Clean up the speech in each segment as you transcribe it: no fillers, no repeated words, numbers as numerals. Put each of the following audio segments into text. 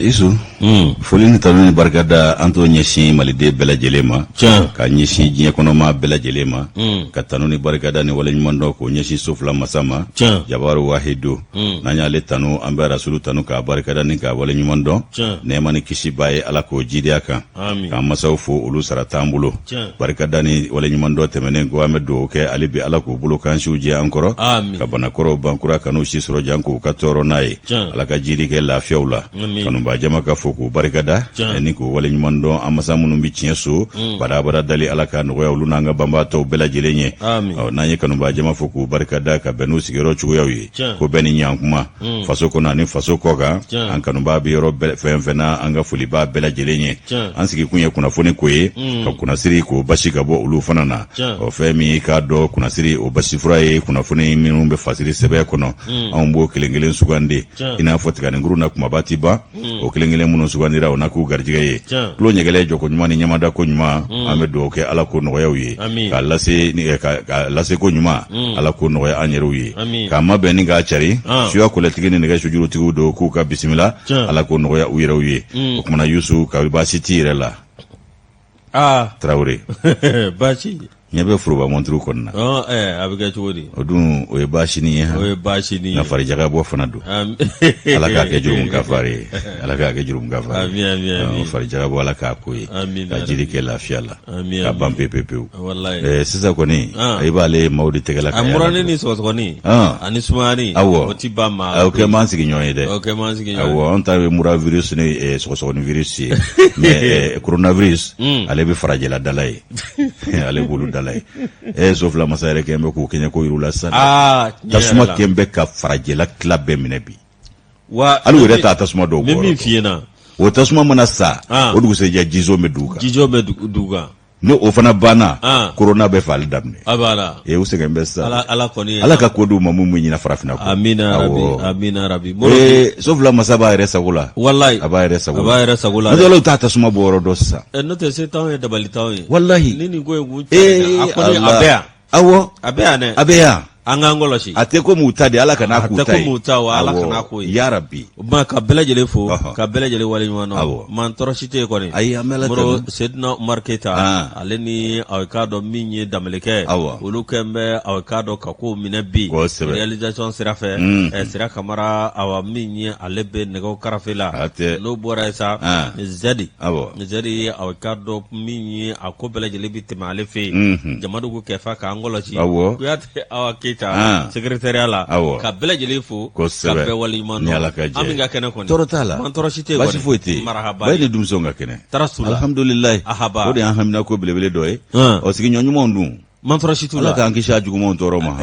Isu, foli ni tanu ni barika da an t'o ɲɛsin maliden bɛɛ lajɛlen ma, ka ɲɛsin diɲɛ kɔnɔma bɛɛ lajɛlen ma, ka tanu ni barika da ni waleɲumandɔn k'o ɲɛsin so fila masa ma, jabaru wahidu. N'an y'ale tanu, an bɛ rasulu tanu k'a barika da ni k'a waleɲumandɔn. Nɛɛma ni kisi b'a ye, Ala k'o jidiya kan. K'an masaw fo, olu sara t'an bolo. Barika da ni waleɲumandɔn tɛmɛnen kɔ, an bɛ dugawu kɛ hali bi, Ala k'u bolo kansiw jɛ an kɔrɔ, ka banakɔrɔw bankura, ka n'u si sɔrɔ jan, k'u ka tɔɔrɔ n'a ye. Ala ka jidi kɛ lafiyaw la. Kanubaa jama ka fo k'u barika da ni k'u waleɲuman dɔn. An masa minnu bɛ tiɲɛ so badabada dali, Ala ka nɔgɔya olu n'an ka banbaatɔw bɛɛ lajɛlen ye. N'an ye kanubaa jama fo k'u barika da ka bɛn n'u sigiyɔrɔ cogoyaw ye, ko bɛɛ ni ɲankuma, faso kɔnɔ ani faso kɔ kan, an kanubaa bɛ yɔrɔ fɛn fɛn na, an ka foli b'a bɛɛ lajɛlen ye. An sigikun ye kunnafoni ko ye, ka kunnasiri k'o basi ka bɔ olu fana na. Ɔ, fɛn min i k'a dɔn, kunnasiri o basifura ye kunnafoni minnu bɛ fasiri sɛbɛn kɔnɔ. Anw b'o kelen kelen sugandi i n'a fɔ tiganikuru na kumaba ti ban. O kelen kelen minnu sugandira, o na k'u garijɛgɛ ye. Tulo ɲɛgɛlɛ jɔko ɲuman ni ɲamada ko ɲuman, an bɛ dugawu kɛ, Ala k'o nɔgɔya u ye. K'a lase ka lase ko ɲuman, Ala k'o nɔgɔya an yɛrɛw ye. K'a mabɛn ni k'a cari, suya kɔlɛtigi ni nɛgɛ sujurutigiw don, k'u ka bisimila, Ala k'o nɔgɔya u yɛrɛw ye. O kumana, Yusu, ka baasi t'i yɛrɛ la? Tarawele. Baasi. Ɲɛ bɛ foroba mɔnturu kɔnɔna na. A bɛ kɛ cogo di? O dun, o ye baasinin ye. O ye baasinin ye. Nka farijagabɔ fana don. Ala k'a kɛ jurumu kafari ye, Ala k'a kɛ jurumu kafari ye. Farijagabɔ, Ala k'a ko ye, ka jiri kɛ lafiya la, ka ban pewu pewu. Sisan kɔni, i b'ale maaw de tɛgɛ la. A murani ni sɔgɔsɔgɔni ani sumayani, o ti ban maa. O kɛ m'an sigi ɲɔgɔn ye dɛ. O kɛ m'an sigi ɲɔgɔn ye. Awɔ, an ta bɛ mura virus ni sɔgɔsɔgɔni virus ye, mais coronavirus, ale bɛ farajɛla dala ye, ale b'olu dala ye. So fila masa yɛrɛ kɛn bɛ k'u kɛɲɛ ko yir'u la sisan. Tasuma kɛn bɛ ka farajɛla tila bɛɛ minɛ bi. Wa hali u yɛrɛ t'a tasuma dɔw bɔ. Min f'i ɲɛna. O tasuma mana sa, o dugusɛjɛ jizo bɛ dugu kan. Jizo bɛ dugu kan. Ni o fana banna, korona bɛ faali daminɛ. A banna. U sɛgɛn bɛ sisan. Ala kɔni. Ala ka ko d'u ma mun bɛ ɲinɛ farafinna kɔ. Amina rabi, amina rabi. So fila masa b'a yɛrɛ sago la. Walayi. A b'a yɛrɛ sago la. A b'a yɛrɛ sago la. N'o tɛ olu t'a tasuma bɔ yɔrɔ dɔn sisan. N'o tɛ se t'anw ye, dabali t'anw ye. Walahi. Ni nin ko in kun a kɔni a bɛ yan. Awɔ. A bɛ yan dɛ. A bɛ yan. An k'an kɔlɔsi. A tɛ komi u ta de, Ala kan'a k'u ta ye. A tɛ komi u ta wa, Ala kan'a k'o ye. Yarabi. O tuma ka bɛɛ lajɛlen fo, ka bɛɛ lajɛlen waleɲuman dɔn. Maa tɔɔrɔ si tɛ yen kɔni. Ayi, an bɛ Ala tanu. Moro Sedina Umaru Keyita, ale ni aw k'a dɔn min ye Danbɛlɛkɛ, olu kɛlen bɛ aw k'a dɔn ka kow minɛ bi. Réalisation sira fɛ, Sira Kamara, awa min ye ale bɛ nɛgɛw karafe la. N'o bɔra yen sa, Zɛdi. Zɛdi, aw k'a dɔn min ye a ko bɛɛ lajɛlen bɛ tɛmɛ ale fɛ yen. Jamadugu kɛfa k'an kɔlɔsi. Kuyate Awa Keyita, secrétariat la, ka bɛɛ lajɛlen fo, ka bɛɛ waleɲuman dɔn. An min ka kɛnɛ kɔni. Tɔɔrɔ t'a la. An tɔɔrɔ si tɛ yen kɔni. Baasi foyi tɛ yen. Marahaba. Bayi ni denmisɛnw ka kɛnɛ. Tarasu la. Alihamudulilayi. Ahaba. O de y'an haminako belebele dɔ ye. Ɔ, sigiɲɔgɔn ɲumanw dun. Man tɔɔrɔ si t'u la. Ala k'an kisi a jugumanw tɔɔrɔ ma.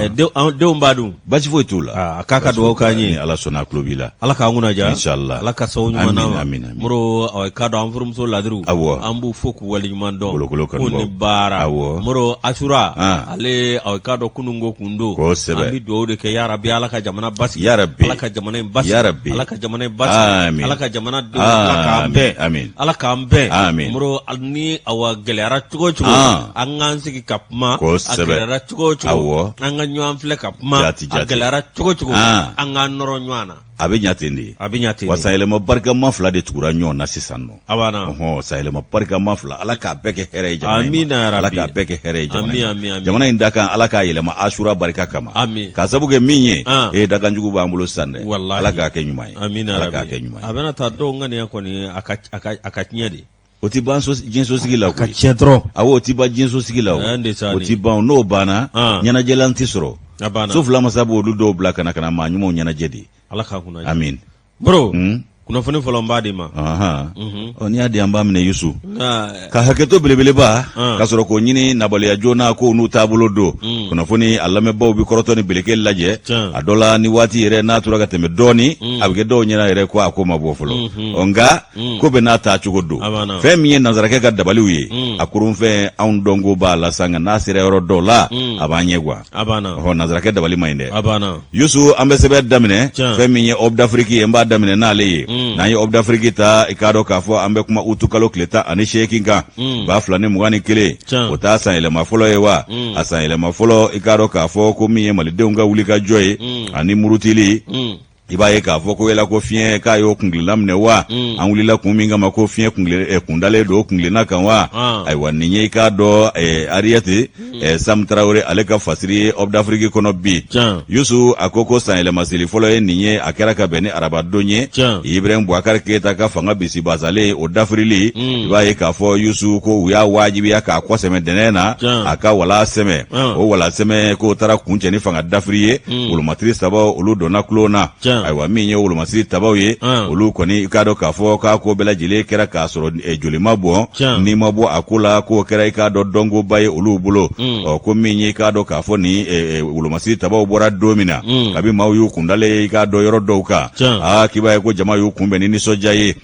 Denw b'a dun. Baasi foyi t'u la. A k'a ka dugawu k'an ye. Ni Ala sɔnna, a tulo b'i la. Ala k'an kunna diya. Inshallah. Ala ka sababu ɲuman d'an ma. Amin, amin. Moro, a k'a dɔn an furumuso Ladiru. Awɔ. An b'u fo k'u waleɲuman dɔn. Bolokolo kanubaw. K'u ni baara. Awɔ. Moro, Asura. Ale, a k'a dɔn kununko kun don. Kosɛbɛ. An bɛ dugawu de kɛ yarabi Ala ka jamana basigi. Yarabi. Ala ka jamana in basigi. Yarabi. Ala ka jamana in basigi. Amin. Ala ka jamana denw Ala k'an bɛn. Amin. Ala k'an bɛn. Amin. Moro, ni awa gɛlɛyara cogo o cogo. An k'an sigi ka kuma. Kosɛbɛ. A gɛlɛyara cogo o cogo. Awɔ. An ka ɲɔgɔn filɛ ka kuma. Jaati, jaati. A gɛlɛyara cogo o cogo. An k'an nɔrɔ ɲɔgɔn na. A bɛ ɲa ten de. A bɛ ɲa ten de. Wa sanyɛlɛma barikama fila de tugura ɲɔgɔn na sisan nɔ. A banna. Ɔhɔn, sanyɛlɛma barikama fila, Ala k'a bɛɛ kɛ hɛrɛ ye jamana in ma. Amina yarabi. Ala k'a bɛɛ kɛ hɛrɛ ye jamana in ma. Ami, ami, ami. Jamana in dakan, Ala k'a yɛlɛma Asura barika kama. Ami. K'a sabu kɛ min ye, ee dakan jugu b'an bolo sisan dɛ. Walahi. Ala k'a kɛ ɲuman ye. Amina Ala k'a kɛ ɲuman ye. A bɛna taa dɔw ŋaniya kɔni, a ka tiɲɛ de. O tɛ ban diɲɛsosigi la koyi. A ka tiɲɛ dɔrɔn. Awɔ, o tɛ ban diɲɛsosigi la o. O tɛ ban, n'o banna, ɲɛnajɛlan tɛ sɔrɔ. A banna. So fila masa b'olu dɔw bila ka na ka na maa ɲumanw ɲɛnajɛ de. Ala k'a kunna. Amin. Bro, kunnafoni fɔlɔ n b'a d'i ma. Ɔ, n'i y'a di, an b'a minɛ, Yusu. Ka hakɛto belebeleba ka sɔrɔ k'o ɲini nabaliya joona kow n'u taabolo don. Kunnafoni a lamɛnbaaw bɛ kɔrɔtɔ ni beleke lajɛ. A dɔ la, ni waati yɛrɛ n'a tora ka tɛmɛ dɔɔni, a bɛ kɛ dɔw ɲɛna yɛrɛ ko a ko ma bɔ fɔlɔ. Ɔ, nka ko bɛɛ n'a taa cogo don. Fɛn min ye nansakɛ ka dabaliw ye, a kurunfɛn anw dɔnko b'a la sa, nka n'a sera yɔrɔ dɔw la, a b'an ɲɛ gan. Ɔhɔ, nansakɛ dabali man ɲi dɛ. Yusu, an bɛ sɛbɛn daminɛ fɛn min ye Hope d'Afrique ye, n b'a daminɛ n'ale ye. N'an ye Hope d'Afrique ta, i k'a dɔn k'a fɔ an bɛ kuma utukalo tile 18 kan 2021. O t'a san yɛlɛma fɔlɔ ye wa? A san yɛlɛma fɔlɔ, i k'a dɔn k'a fɔ ko min ye malidenw ka wulikajɔ ye ani murutili. I b'a ye k'a fɔ ko yala ko fiɲɛ k'a y'o kuntilenna minɛ wa an wulila kun min kama ko fiɲɛ kundalen don kuntilenna kan wa? Ayiwa, nin ye i k'a dɔn Ariyɛti Sam Tarawele ale ka fasiri ye Hope d'Afrique kɔnɔ bi. Yusu a ko ko sanyɛlɛmaseli fɔlɔ ye nin ye, a kɛra ka bɛn ni arabadon ye. Ibrahim Boubacar Keita ka fanga bisibasalen o dafirili, i b'a ye k'a fɔ Yusu ko u y'a wajibiya k'a kɔ sɛmɛ dɛnɛn na, a ka wala sɛmɛ. O wala sɛmɛ k'o taara kuncɛ ni fanga dafiri ye. Wolomasiri saba olu donna tulon na. Ayiwa, min ye wolomasiri tabaw ye, olu kɔni i k'a dɔn k'a fɔ k'a ko bɛɛ lajɛlen kɛra k'a sɔrɔ joli ma bɔn, ni ma bɔ a ko la, k'o kɛra i k'a dɔn dɔnkoba ye olu bolo. Ɔ ko min ye i k'a dɔn k'a fɔ ni wolomasiri tabaw bɔra don min na, kabi maaw y'u kundalen i k'a dɔn yɔrɔ dɔw kan, aa k'i b'a ye ko jama y'u kunbɛn ni nisɔndiya ye,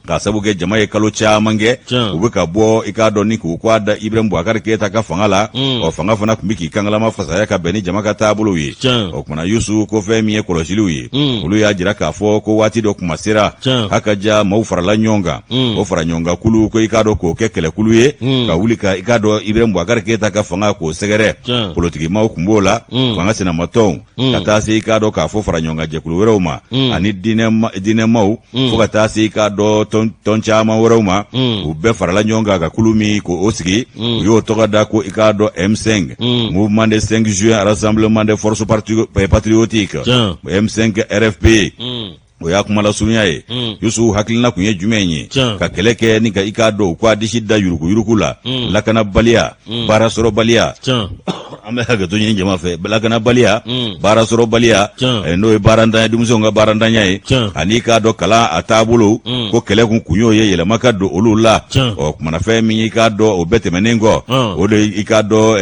k'a sabu kɛ jama ye kalo caman kɛ u bɛ ka bɔ i k'a dɔn ni k'u k'a da Ibrahim Boubacar Keita ka fanga la. Ɔ fanga fana tun bɛ k'i kangalama fasaya ka bɛn ni jama ka taabolow ye. O kumana Yusu ko fɛn min ye kɔlɔsiliw ye, olu y'a jira k'a fɔ ko waati dɔ kuma sera a ka ja maaw farala ɲɔgɔn kan. O fara ɲɔgɔn kan kulu ko i k'a dɔn k'o kɛ kɛlɛkulu ye ka wuli ka i k'a dɔn Ibrahim Boubacar Keita ka fanga k'o sɛgɛrɛ. Politikimaw tun b'o la, fanga sinamatɔnw, ka taa se i k'a dɔn k'a fɔ fara ɲɔgɔn kan jɛkulu wɛrɛw ma, ani diinɛmaw, fo ka taa se i k'a dɔn tɔn caman wɛrɛw ma. U bɛɛ farala ɲɔgɔn kan ka kulu min k'o sigi, u y'o tɔgɔ da ko i k'a dɔn M5, Mouvement de 5 juin, Rassemblement des forces patriotiques, M5 RFP, o y'a kumalasurunya ye. Yusu hakilina kun ye jumɛn ye? Ka kɛlɛ kɛ ni ka i k'a dɔn u k'a disi da yuruguyurugu la, lakanabaliya, baarasɔrɔbaliya. An bɛ hakɛto ɲini jama fɛ. Lakanabaliya, baarasɔrɔbaliya, n'o ye baarantanya, denmisɛnw ka baarantanya ye, ani k'a dɔn kalan a taabolo, ko kɛlɛ kun y'o ye, yɛlɛma ka don olu la. Ɔ kumana fɛn min i k'a dɔn o bɛɛ tɛmɛnen kɔ, o de i k'a dɔn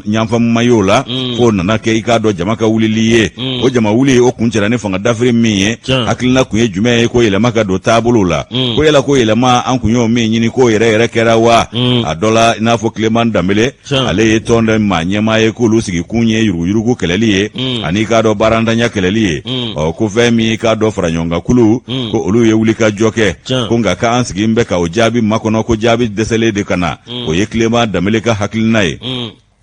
ɲanfamuma y'o la, f'o nana kɛ i k'a dɔn jama ka wulili ye. O jama wuli o kuncɛra ni fanga dafiri min ye, hakilina kun ye jumɛn ye? Ko yɛlɛma ka don taabolo la. Ko yala ko yɛlɛma an kun y'o min ɲini, k'o yɛrɛ yɛrɛ kɛra wa? A dɔ la, i n'a fɔ Clément Danbele, ale ye tɔn dɔ maa ɲɛmaa ye, k'olu sigi kun ye yuruguyurugu kɛlɛli ye, ani k'a dɔn baarantanya kɛlɛli ye. Ɔ ko fɛn min k'a dɔn fara ɲɔgɔnkankulu, ko olu ye wulikajɔ kɛ, ko nka k'an sigi bɛ ka o jaabi makɔnɔ, ko jaabi dɛsɛlen de ka na. O ye Clément Danbele ka hakilina ye.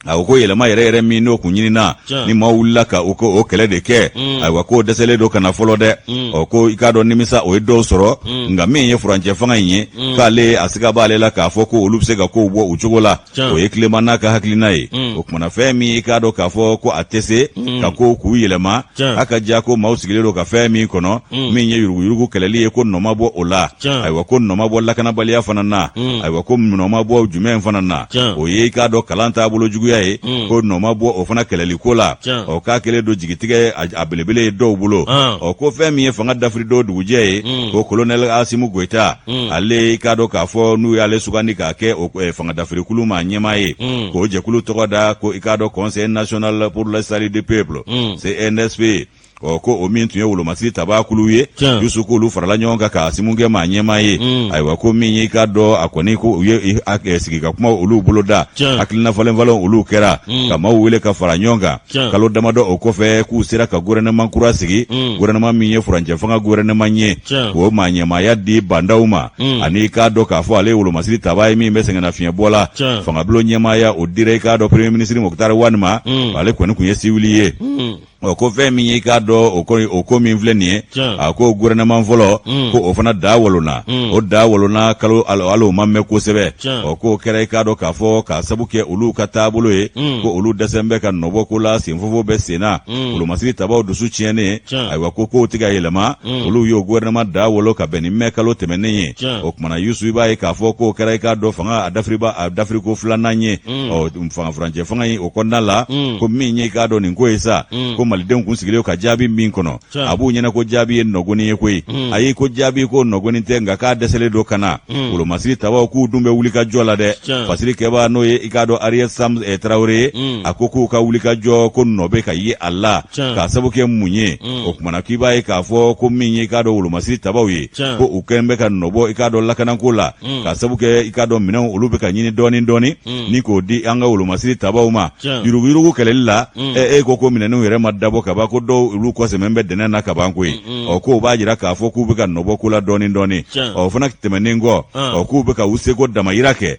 A ko yɛlɛma yɛrɛ yɛrɛ min n'o kun ɲinina, ni maaw wulila ka o ko o kɛlɛ de kɛ, ayiwa k'o dɛsɛlen don ka na fɔlɔ dɛ. Ɔ ko i k'a dɔn nimisa o ye dɔw sɔrɔ, nka min ye furancɛ fanga in ye, k'ale a siga b'ale la k'a fɔ ko olu bɛ se ka kow bɔ u cogo la. O ye Clément n'a ka hakilina ye. O kumana fɛn min i k'a dɔn k'a fɔ ko a tɛ se ka kow k'u yɛlɛma, a ka ja ko maaw sigilen don ka fɛn min kɔnɔ, min ye yuruguyurugu kɛlɛli ye, ko nɔ ma bɔ o la. Ayiwa, ko nɔ ma bɔ lakanabaliya fana na. Ayiwa, ko nɔ ma bɔ jumɛn fana na? O ye i k'a dɔn kalan taabolo juguya ye, ko nɔ ma bɔ o fana kɛlɛli ko la. Ɔ k'a kɛlen don jigitigɛ a belebele ye dɔw bolo. Ɔ ko fɛn min ye fanga dafiri don dugujɛ ye, ko kolonɛli Asimu Goyita, ale i k'a dɔn k'a fɔ n'u y'ale sugandi k'a kɛ o fanga dafirikulu maa ɲɛmaa ye, k'o jɛkulu tɔgɔ da ko i k'a dɔn Conseil national pour le salut du peuple, CNSP. Ɔ ko o min tun ye wolomasiri tabaakulu ye, Yusu k'olu farala ɲɔgɔn kan ka Asimu kɛ maa ɲɛmaa ye. Ayiwa, ko min y'i k'a dɔn a kɔni ko u ye sigi ka kuma olu boloda, hakilina falen falen olu kɛra ka maaw wele ka fara ɲɔgɔn kan. Kalo damadɔ o kɔfɛ, k'u sera ka gouvernement kura sigi, gouvernement min ye furancɛ fanga gouvernement ye, k'o maa ɲɛmaaya di Bah N'Daw ma, ani k'a dɔn k'a fɔ ale ye wolomasiri tabaa ye min bɛ sɛgɛnnafiɲɛbɔ la. Fangabulon ɲɛmaaya o dira i k'a dɔn premier ministre Moctar Ouane ma, ale kɔni tun ye siwili ye. Ɔ ko fɛn min ye i k'a dɔn o ko min filɛ nin ye, a ko gouvernement fɔlɔ, ko o fana da walonna. O da walonna kalo hali o ma mɛn kosɛbɛ. Ɔ k'o kɛra i k'a dɔn k'a fɔ k'a sabu kɛ olu ka taabolo ye, ko olu dɛsɛ bɛ ka nɔbɔ ko la, senfofo bɛ sen na, wolomasiri tabaw dusu tiɲɛnen. Ayiwa, ko kow tɛ ka yɛlɛma, olu y'o gouvernement da walo ka bɛn ni mɛ kalo tɛmɛnen ye. O kumana Yusu, i b'a ye k'a fɔ k'o kɛra i k'a dɔn fanga a dafiriba a dafiriko filanan ye. Ɔ fanga furancɛ fanga in o kɔnɔna la, ko min ye i k'a dɔn nin ko ye sa, ko malidenw kun sigilen ka jaabi min kɔnɔ, a b'u ɲɛna ko jaabi ye nɔgɔni ye koyi. Ayi, ko jaabi ko nɔgɔni tɛ, nka k'a dɛsɛlen don ka na. Wolomasiri tabaw k'u dun bɛ wuli ka jɔ la dɛ. Fasiri kɛbaa, n'o ye i k'a dɔn Ariel Sam Tarawele ye, a ko k'u ka wuli ka jɔ ko nɔ bɛ ka ye a la, k'a sabu kɛ mun ye? O kumana k'i b'a ye k'a fɔ ko min ye i k'a dɔn wolomasiri tabaw ye, ko u kɛlen bɛ ka nɔbɔ i k'a dɔn lakanako la, k'a sabu kɛ i k'a dɔn minɛnw olu bɛ ka ɲini dɔɔni dɔɔni ni k'o di an ka wolomasiri tabaw ma yuruguyurugu kɛlɛli la. E ko minɛnw yɛrɛ ma da. dabɔ kaban ko dɔw olu kɔsɛmɛn bɛ dɛnɛ na kaban koyi. Ɔ k'o b'a jira k'a fɔ k'u bɛ ka nɔbɔ ko la dɔɔni dɔɔni. Ɔ fana tɛmɛnen kɔ, ɔ k'u bɛ ka u seko damayira kɛ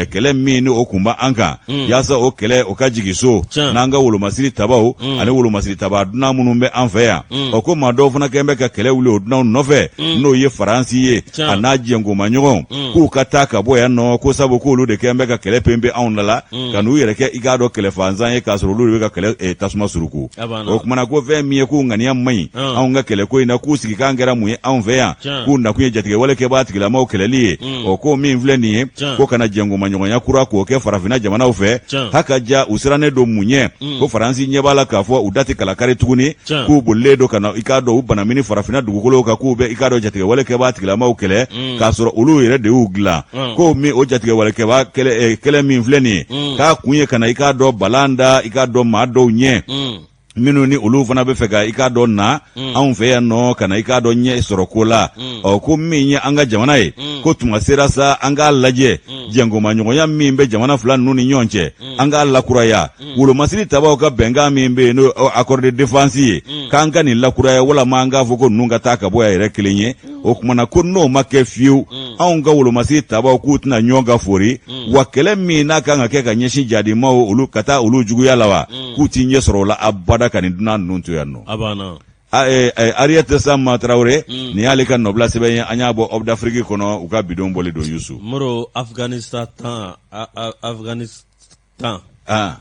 kɛlɛ min ni o kun b'an kan, yaasa o kɛlɛ o ka jigin so n'an ka wolomasiri tabaw ani wolomasiri taba dunan minnu bɛ an fɛ yan. Ɔ ko maa dɔw fana kɛn bɛ ka kɛlɛ wuli o dunanw nɔfɛ, n'o ye Faransi ye a n'a jɛnkomaɲɔgɔnw, k'u ka taa ka bɔ yan nɔ, ko sabu k'olu de kɛn bɛ ka kɛlɛ penpe anw da la, ka n'u yɛrɛ kɛ i k'a dɔn kɛlɛfanzan ye, k'a sɔrɔ olu de bɛ ka kɛlɛ tasuma suruku. O kumana ko fɛn min ye k'u ŋaniya man ɲi anw ka kɛlɛko in na, k'u sigikan kɛra mun ye anw fɛ yan, k'u nakun ye jatigɛwale kɛbaa tigilamaw kɛlɛli ye. Ɔ ko min filɛ nin ye, ko ka na jɛnkomaɲɔgɔnya kura k'o kɛ farafinna jamanaw fɛ, haka ja u sirannen don mun ɲɛ? Ko Faransi ɲɛ b'a la k'a fɔ u da tɛ kalakari tuguni, k'u bolilen don ka na i k'a dɔn u banamini farafinna dugukolow kan, k'u bɛ i k'a dɔn jatigɛwale kɛbaa tigilamaw kɛlɛ, k'a sɔrɔ olu yɛrɛ de y'u dilan. Ko min o jatigɛwale kɛbaa kɛlɛ min filɛ nin ye, k'a kun ye ka na i k'a dɔn balan da i k'a dɔn maa dɔw ɲɛ, minnu ni olu fana bɛ fɛ ka i k'a dɔn na anw fɛ yan nɔ, ka na i k'a dɔn ɲɛ sɔrɔ ko la. Ɔ ko min ye an ka jamana ye, ko tuma sera sa an k'a lajɛ jɛnkomaɲɔgɔnya min bɛ jamana fila ninnu ni ɲɔgɔn cɛ, an k'a lakuraya. Wolomasiri tabaw ka bɛnkan min bɛ yen, n'o accord de défense ye, k'an ka nin lakuraya, walama an k'a fɔ ko ninnu ka taa ka bɔ yan yɛrɛ kelen ye. O kumana ko n'o ma kɛ fiyewu, anw ka wolomasiri tabaw k'u tɛna ɲɔgɔn ka fori wa. Kɛlɛ min n'a kan ka kɛ ka ɲɛsin jadimaw olu ka taa olu juguya la wa, k'u ti ɲɛ sɔrɔ o la abada ka nin dunan ninnu to yan nɔ. Harriet Sama Tarawele, nin y'ale ka nɔbila sɛbɛn ye, an y'a bɔ Homme d'Afrique kɔnɔ, u ka bidon bɔli don Yusu. Moro, Afghanistan Afghanistan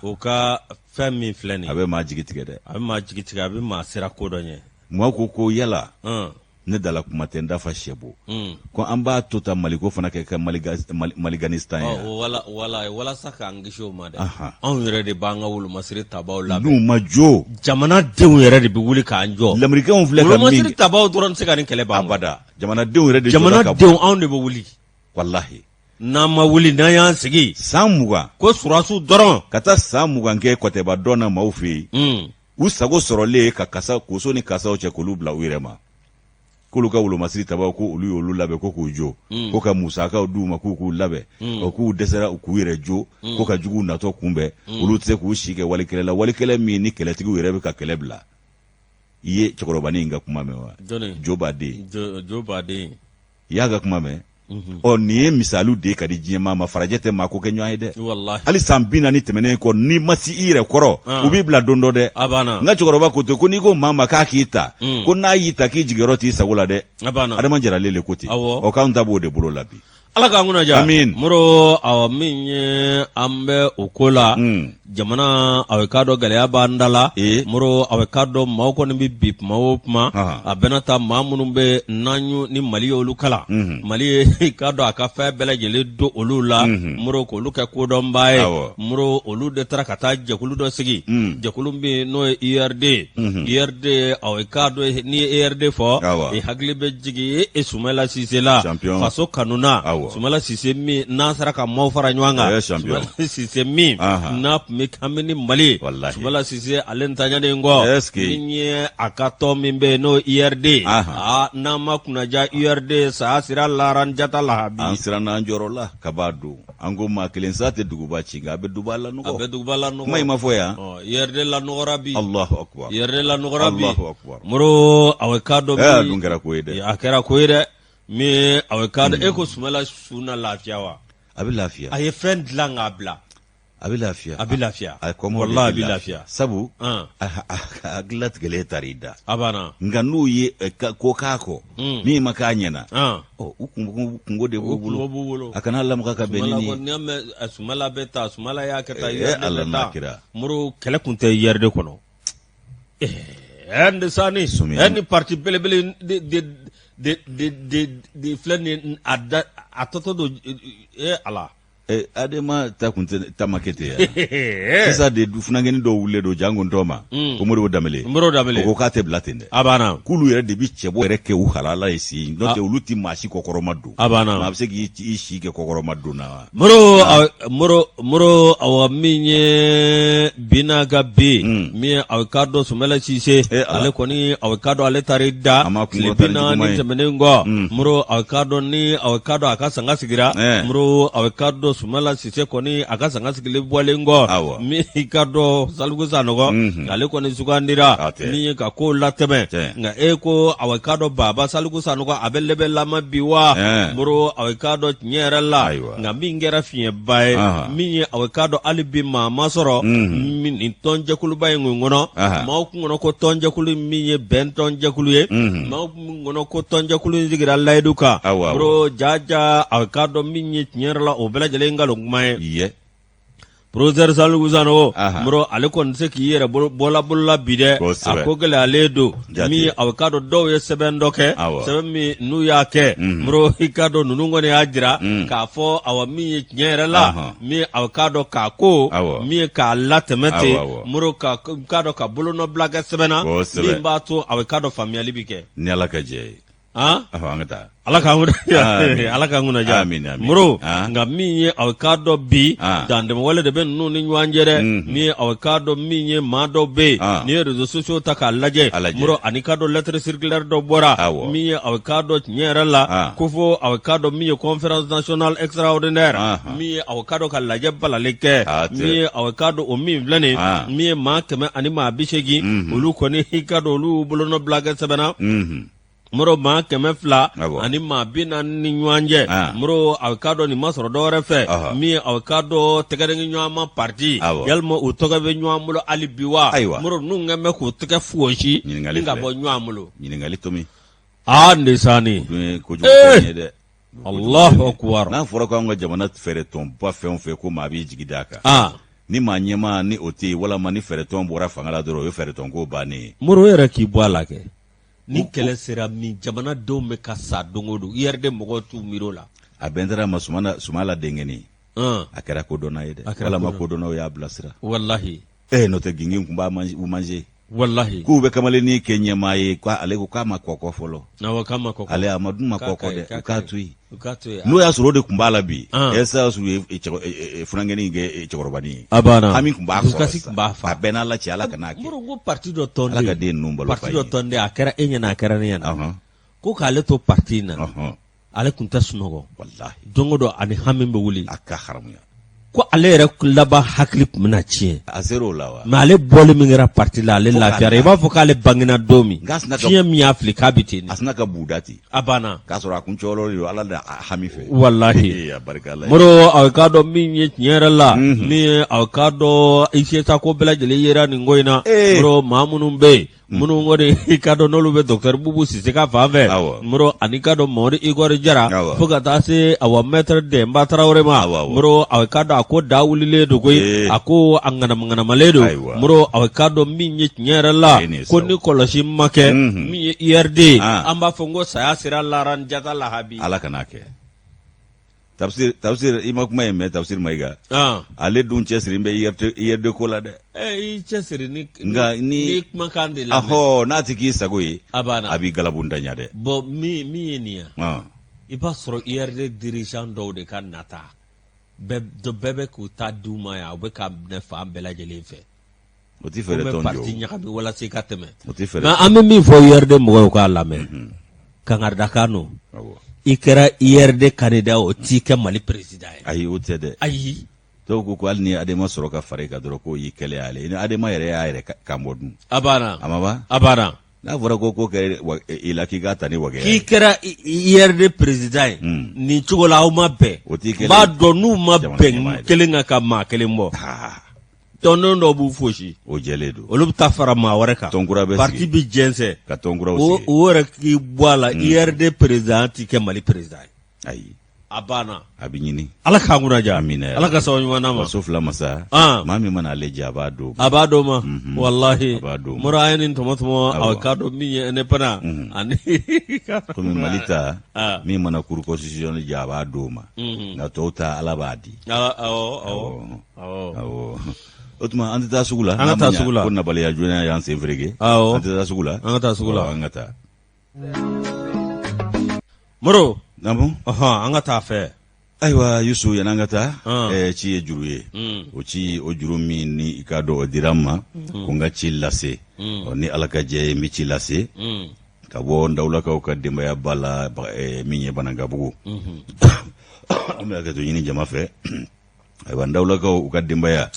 o ka fɛn min filɛ nin ye, a bɛ maa jigi tigɛ dɛ. A bɛ maa jigi tigɛ, a bɛ maa siran ko dɔ ɲɛ. Maa ko yala ne dala kuma tɛ n dafa sɛbo, ko an b'a to ta Maliko fana kɛ ka Maliganistan ye. Wala walasa k'an kisi o ma dɛ, anw yɛrɛ de b'an ka wolomasiri tabaw la. N'u ma jɔ, jamanadenw yɛrɛ de bɛ wuli k'an jɔ. Lamerikɛnw filɛ ka min wolomasiri tabaw dɔrɔn tɛ se ka nin kɛlɛ ban. Abada, jamanadenw yɛrɛ de. Jamanadenw, anw de bɛ wuli. Walahi. N'an ma wuli, n'an y'an sigi san 20 ko sɔrɔdasiw dɔrɔn ka taa san 20 kɛ kɔtɛba dɔn na maaw fɛ yen, u sago sɔrɔlen ka kasa koso ni kasaw cɛ k'olu bila u yɛrɛ ma, k'olu ka wolomasiri tabaw ko olu y'olu labɛn ko k'u jo, ko ka musakaw d'u ma k'u k'u labɛn. O k'u dɛsɛra k'u yɛrɛ jo, ko ka juguw natɔ kunbɛn. Olu tɛ se k'u si kɛ walikɛlɛ la, walikɛlɛ min ni kɛlɛtigiw yɛrɛ bɛ ka kɛlɛ bila. I ye cɛkɔrɔbanin in ka kuma mɛn wa? Jobaden. Jobaden. I y'a ka kuma mɛn? Ɔ nin ye misaliw de ye ka di diɲɛmaa ma. Farajɛ tɛ maa ko kɛ ɲɔgɔn ye dɛ. Hali san 40 tɛmɛnen kɔ, n'i ma si i yɛrɛ kɔrɔ, u b'i bila don dɔ dɛ. N ka cɛkɔrɔba ko ten ko n'i ko maa ma k'a k'i ta, ko n'a y'i ta k'i jigiyɔrɔ t'i sago la dɛ. Adama Jarale le ko ten. Ɔ k'anw ta b'o de bolo la bi. Ala k'an kunna diya. Amin. Moro, awɔ, min ye an bɛ o ko la, jamana aw k'a dɔn gɛlɛya b'an da la. Moro, aw k'a dɔn maaw kɔni bɛ bi kuma o kuma, a bɛna ta maa minnu bɛ n'an y'u ni Mali ye olu kalan, Mali ye k'a dɔn a ka fɛn bɛɛ lajɛlen don olu la, Moro, k'olu kɛ kodɔnbaa ye. Moro, olu de taara ka taa jɛkulu dɔ sigi, jɛkulu min n'o ye URD ye. URD, aw k'a dɔn n'i ye URD fɔ, i hakili bɛ jigin e Sumayila Sise la, faso kanuna. Sumayila Sise min n'a sera ka maaw fara ɲɔgɔn kan, Sumayila Sise min n'a tun bɛ hami ni Mali, Sumayila Sise ale ntanyalen kɔ, min ye a ka tɔn min bɛ yen n'o ye URD, aa n'an ma kunnaja URD saya sira laran jata lahabi. An siranna an jɔrɔ la ka b'a don. An ko maa kelen sa tɛ duguba ci, nka a bɛ duba lanɔgɔ. A bɛ duguba lanɔgɔ. Kuma in ma fɔ yan. URD lanɔgɔra bi. Alahu akubar. URD lanɔgɔra bi. Alahu akubar. Moro, aw k'a dɔn. Ɛɛ, a dun kɛra ko ye dɛ. A kɛra ko ye dɛ. Min aw k'a dɔn, e ko Sumayila su na lafiya wa? A bɛ lafiya. A ye fɛn dilan k'a bila. A bɛ lafiya. A bɛ lafiya. A kɔmɔ walahi a bɛ lafiya. Sabu a hakililatigɛlen taara i da. A banna. Nka n'u ye ko k'a kɔ, min ma k'a ɲɛna, ɔ u kunko de b'u bolo. A kana lamaga ka bɛn ni nin ye. N'i y'a mɛn Sumayila bɛ taa, Sumayila y'a kɛ tan, URD bɛ taa. Moro, kɛlɛ tun tɛ URD kɔnɔ. Ɛɛ ni sani ɛ ni parti belebele de de de de de filɛ nin a da a tɔtɔ don e Ala. Adema ta kun tɛ ta ma kɛ ten yan sisan de du funankɛnin dɔw wulilen don janko n tɔma ko Modibo Danbele. Modibo Danbele. O ko k'a tɛ bila ten dɛ. A banna. K'olu yɛrɛ de bɛ cɛbɔ yɛrɛ kɛ u halala ye si n'o tɛ olu tɛ maa si kɔkɔrɔma don. A banna. Maa bɛ se k'i si kɛ kɔkɔrɔma don na wa? Moro, Moro, Moro, awa min ye bi n'a ka bi, min ye aw k'a dɔn Sumayila Sise, ale kɔni aw k'a dɔn ale taara i da tile 40 tɛmɛnen kɔ. Moro, aw k'a dɔn ni aw k'a dɔn a ka sanga sigira. Moro, aw k'a dɔn Sumala Sise kɔni a ka sanga sigilen bɔlen kɔ, min i k'a dɔn Saliku Sanɔgɔ, ale kɔni sugandira min ye ka kow latɛmɛ. Nka e ko awa i k'a dɔn Baba Saliku Sanɔgɔ a bɛ lɛbɛlama bi wa? Moro, awa i k'a dɔn tiɲɛ yɛrɛ la, nka min kɛra fiɲɛba ye, min ye awa i k'a dɔn hali bi maa ma sɔrɔ nin tɔnjɛkuluba in kɔnɔ. Maaw kun kɔnɔ ko tɔnjɛkulu min ye bɛn tɔnjɛkulu ye, maaw kun kɔnɔ ko tɔnjɛkulu in sigira layidu kan. Moro, jaja, awa i k'a dɔn min ye tiɲɛ yɛrɛ la, o bɛɛ lajɛlen nkalon kuma ye. Professeur Saliku Sanogo, Moro, ale kɔni se k'i yɛrɛ bɔla bolola bi dɛ. A ko gɛlɛyalen don. Min ye awa i k'a dɔn dɔw ye sɛbɛn dɔ kɛ, sɛbɛn min n'u y'a kɛ, Moro, i k'a dɔn ninnu kɔni y'a jira k'a fɔ awa min ye tiɲɛ yɛrɛ la, min ye awa i k'a dɔn k'a ko min ye k'a latɛmɛ ten, Moro, ka k'a dɔn ka bolonɔbila kɛ sɛbɛn na min b'a to awa i k'a dɔn faamuyali bɛ kɛ. Ni Ala ka jɛ ye. An ka taa. Ala k'an Ala k'an kunna diya. Moro, nka min ye aw k'a dɔn bi, dantɛmɛwale de bɛ ninnu ni ɲɔgɔn cɛ dɛ. Min ye aw k'a dɔn min ye maa dɔw bɛ yen, n'i ye réseaux sociaux ta k'a lajɛ, Moro, ani k'a dɔn lettre circulaire dɔ bɔra min ye aw k'a dɔn tiɲɛ yɛrɛ la ko fo aw k'a dɔn min ye conférence nationale extraordinaire, min ye aw k'a dɔn ka lajɛ balalen kɛ, min ye aw k'a dɔn o min filɛ nin, min ye maa 180, olu kɔni i k'a dɔn olu bolonɔbila kɛ sɛbɛn na. Moro, maa 200 ani maa 40 ni ɲɔgɔn cɛ. Moro, aw k'a dɔn nin ma sɔrɔ dɔwɛrɛ fɛ, min ye aw k'a dɔn tɛgɛdigi ɲɔgɔnma parti, yalima u tɔgɔ bɛ ɲɔgɔn bolo hali bi wa? Moro, ninnu kɛlen bɛ k'u tɛgɛ fosi ni ka bɔ ɲɔgɔn bolo. Ɲininkali tomi. Aa, ndesanni. Dɛ. Allahu akbar. N'a fɔra ko an ka jamana fɛɛrɛtɔnba fɛn o fɛn, ko maa b'i jigi d'a kan, ni maa ɲɛmaa ni o tɛ yen, walama ni fɛɛrɛtɔn bɔra fanga la dɔrɔn, o ye fɛɛrɛtɔnko bannen ye. Moro yɛrɛ k'i bɔ a la kɛ. Ni kɛlɛ sera min, jamanadenw bɛ ka sa don o don, URD mɔgɔw t'u miiri o la. A bɛn taara ma Sumala denkɛnin, a kɛra kodɔnna ye dɛ, walama kodɔnnaw y'a bilasira. Walahi. N'o tɛ gingin tun b'a manger. Walahi. K'u bɛ kamalennin kɛ ɲɛmaa ye, ale ko k'a ma kɔkɔ fɔlɔ. Awɔ, k'a ma kɔkɔ. Ale a ma dun ma kɔkɔ dɛ, u k'a to yen. U k'a to yen. N'o y'a sɔrɔ o de tun b'a la bi, ɛ sa sɔrɔ u ye funankɛnin kɛ cɛkɔrɔbanin ye. A banna. Hami tun b'a kɔrɔ dusukasi tun b'a fa. A bɛɛ n'Ala cɛ, Ala kan'a kɛ. Moro, ko parti dɔ tɔnden. Ala ka den ninnu balo fa ye. Parti dɔ tɔnden, a kɛra e ɲɛna, a kɛra ne ɲɛna. Ko k'ale to parti in na. Ale tun tɛ sunɔgɔ. Walahi. Don o don ani hami bɛ wuli. A ka haramuya. Ko ale yɛrɛ laban hakili tun bɛna tiɲɛ. A ser'o la wa? Mais ale bɔli min kɛra parti la, ale lafiyara. I b'a fɔ k'ale bangena don min, fiɲɛ min y'a fili k'a bɛ ten de. A sinna ka buguda ten. A banna. K'a sɔrɔ a kun cɔrɔlen don Ala da hami fɛ. Walahi. A barika Ala ye. Moro, aw k'a dɔn min ye tiɲɛ yɛrɛ la, min ye aw k'a dɔn i seta ko bɛɛ lajɛlen yera nin ko in na. Moro, maa minnu bɛ yen, minnu kɔni i k'a dɔn n'olu bɛ docteur Bubu Sise ka fan fɛ, Moro, ani k'a dɔn Mamadu Igor Jara, fo ka taa se awa maître Dɛnba Tarawele ma. Moro, aw k'a dɔn a ko da wulilen don koyi, a ko a ŋanamuŋanamalen don. Moro, aw k'a dɔn min ye tiɲɛ yɛrɛ la, ko ni kɔlɔsi ma kɛ, min ye URD ye, an b'a fɔ n ko saya sera laran jata lahabi. Ala kan'a kɛ. Tafsir, tafsir, i ma kuma in mɛn, Tafsir Mayiga. Ale dun cɛsiri bɛ IRD ko la dɛ. I cɛsiri ni nka ni ni kumakan de lamɛn. Ahɔ, n'a ti k'i sago ye. A banna. A b'i galabu ntanya dɛ. Bon, min ye nin ye. I b'a sɔrɔ IRD dirigeant dɔw de ka nata. Bɛɛ bɛ k'u ta d'u ma yan, u bɛ k'a minɛ fan bɛɛ lajɛlen fɛ. O ti fɛɛrɛ tɔn jɔ. Parti ɲagami walasa i ka tɛmɛ. O ti fɛɛrɛ. Mais an bɛ min fɔ URD mɔgɔw ye, u k'a lamɛn. Kangaridakan don. I kɛra IRD candidat, o t'i kɛ Mali président ye. Ayi, o tɛ dɛ. Ayi. Dɔw ko ko hali ni ADEMA sɔrɔ ka fara i kan dɔrɔn, k'o y'i kɛlɛ y'ale ni ADEMA yɛrɛ y'a yɛrɛ kan bɔ dun. A banna. A ma ban. A banna. N'a fɔra ko ko kɛ i la k'i k'a ta ni wagɛ. K'i kɛra IRD président ye. Nin cogo la aw ma bɛn. O t'i kɛlɛ. N b'a dɔn n'u ma bɛn kelen kan ka maa kelen bɔ. Tɔnden dɔw b'u fosi. O jɛlen don. Olu bɛ taa fara maa wɛrɛ kan. Tɔn kura bɛ sigi. Parti bɛ jɛnsɛn. Ka tɔn kuraw sigi. O yɛrɛ k'i bɔ a la, IRD président t'i kɛ Mali président ye. Ayi. A banna. A bɛ ɲini. Ala k'an kunna diya. Amina. Ala ka sababu ɲuman d'an ma. Waso fila masa. Maa min mana ale jɛ, a b'a d'o ma. A b'a d'o ma. Walahi. A b'a d'o ma. Moro, an ye nin tɔmɔ tɔmɔ, a k'a dɔn min ye indépendant ani. Komi Mali ta, min mana cour constitutionnelle jɛ, a b'a d'o ma. Nka tɔw ta, Ala b'a di. Awɔ awɔ. Awɔ. O tuma an tɛ taa sugu la. An ka taa sugu la. Ko nabaliya joona y'an sen fereke. Awɔ. An tɛ taa sugu la. An ka taa sugu la. An ka taa. Moro. Naamu. Ɔhɔn, an ka taa fɛ. Ayiwa Yusu, yan'an ka taa, ci ye juru ye. O ci, o juru min ni i k'a dɔn o dira n ma, ko n ka ci lase. Ɔ, ni Ala ka jɛ ye, n bɛ ci lase. Ka bɔ ndawulakaw ka denbayaba la min ye Banankabugu. An bɛ hakɛto ɲini jama fɛ. Ayiwa, ndawulakaw u ka denbaya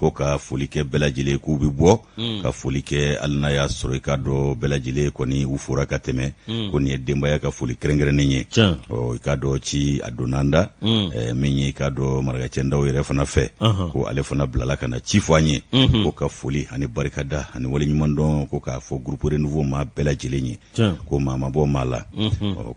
ko ka foli kɛ bɛɛ lajɛlen, k'u bɛ bɔ ka foli kɛ, hali n'a y'a sɔrɔ i k'a dɔn bɛɛ lajɛlen kɔni u fora ka tɛmɛ, ko nin ye denbaya ka foli kɛrɛnkɛrɛnnen ye. Ɔ, i k'a dɔn ci a donna an da, min ye i k'a dɔn marakacɛ Ndaw yɛrɛ fana fɛ, ko ale fana bilala ka na ci fɔ an ye, ko ka foli ani barikada ani waleɲumandɔn ko k'a fɔ groupe Renouveau maa bɛɛ lajɛlen ye, ko maa ma bɔ maa la,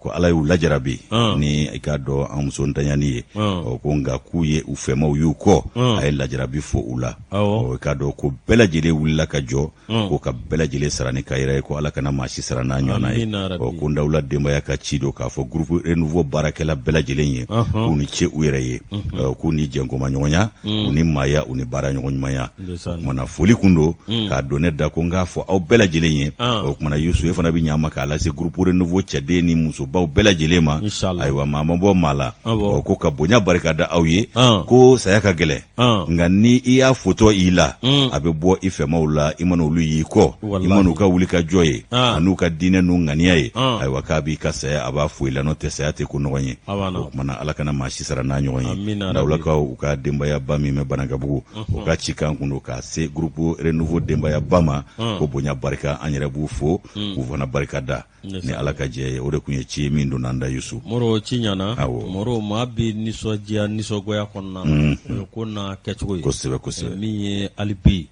ko Ala y'u lajarabi ni i k'a dɔn an muso ntanyani ye. Ɔ, ko nka k'u ye u fɛmaw y'u kɔ, a ye lajarabi fo u la. Ɔ, i k'a dɔn ko bɛɛ lajɛlen wulila ka jɔ, ko ka bɛɛ lajɛlen sara ni ka yɛrɛ ye, ko Ala kana maa si sara n'a ɲɔgɔnna ye. Ɔ, ko Ndawula denbaya ka ci don k'a fɔ groupe Renouveau baarakɛla bɛɛ lajɛlen ye, k'u ni ce u yɛrɛ ye, k'u ni jɛnkomaɲɔgɔnya, u ni maaya, u ni baara ɲɔgɔn ɲumanya. O kumana foli kun don k'a don ne da, ko n k'a fɔ aw bɛɛ lajɛlen ye. O kumana Yusu, e fana bɛ ɲa ma k'a lase groupe Renouveau cɛden ni musobaw bɛɛ lajɛlen ma. Ayiwa, maa ma bɔ maa la. Ɔ, ko ka bonya barika da aw ye, ko saya ka gɛlɛn, nka ni i y'a fotɔ i la, a bɛ bɔ i fɛmaw la. I mana olu y'i kɔ, i mana u ka wuli ka jɔ ye an'u ka diinɛ n'u ŋaniya ye, ayiwa, k'a b'i ka saya, a b'a fo i la. N'o tɛ, saya tɛ ko nɔgɔn ye. O kumana Ala kana maa si sara n'a ɲɔgɔn ye. Ndawulakaw u ka denbayaba min bɛ Banankabugu, u ka cikan kun don k'a se groupe Renouveau denbayaba ma, ko bonya barika, an yɛrɛ b'u fo, k'u fana barika da ni Ala ka jɛ ye. O de tun ye ci ye min donna an da, Yusu. Moro, ci ɲana. Moro, maa bɛ nisɔndiya nisɔngoya kɔnɔna na, o ye ko n'a kɛcogo ye. Kosɛbɛ, kosɛbɛ. Min ye hali bi,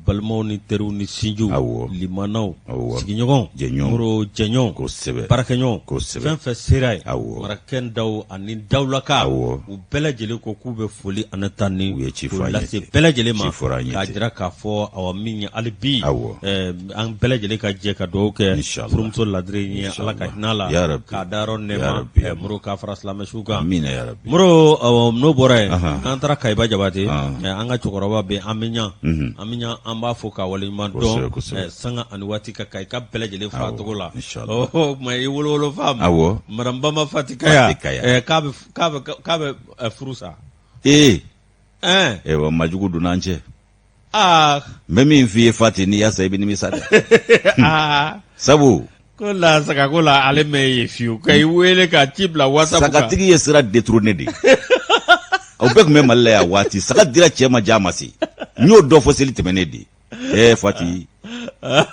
balimaw ni teriw ni sinjiw, limanaw, sigiɲɔgɔnw, jɛɲɔgɔnw, Moro, jɛɲɔgɔnw, baarakɛɲɔgɔnw, fɛn fɛn sera yen, marakɛ Ndaw ani Dawulaka, u bɛɛ lajɛlen ko k'u bɛ foli ani tanuni u ye ci fɔ an ye lase bɛɛ lajɛlen ma, k'a jira k'a fɔ awa min ye hali bi, an bɛɛ lajɛlen ka jɛ ka dugawu kɛ furumuso ladiri ye, Ala ka hinɛ a la, k'a dayɔrɔ nɛɛma, Moro, k'a fara silamɛsu kan. Moro, n'o bɔra yen, an taara Kayiba Jabate, an ka cɛkɔrɔba bɛ an bɛ ɲa an bɛ ɲa, an b'a fo k'a waleɲuman dɔn sanga ani waati ka Kayi ka bɛɛ lajɛlen fo a tɔgɔ la. O tuma i wolowolofa madame Bamba Fati Kaya, k'a bɛ furu sa. Ee, ayiwa, majugu donna an cɛ. Aa, n bɛ min f'i ye Fati, n'i y'a san i bɛ nimisa dɛ, sabu ko la sagako la ale mɛ ye fiyewu ka i wele ka ci bila WhatsApp kan. Sagatigi ye sira détourné de ye. Aw bɛɛ tun bɛ Mali la yan waati saga dira cɛ ma, ja ma se. N y'o dɔ fɔ seli tɛmɛnen de ye. Ee Fati,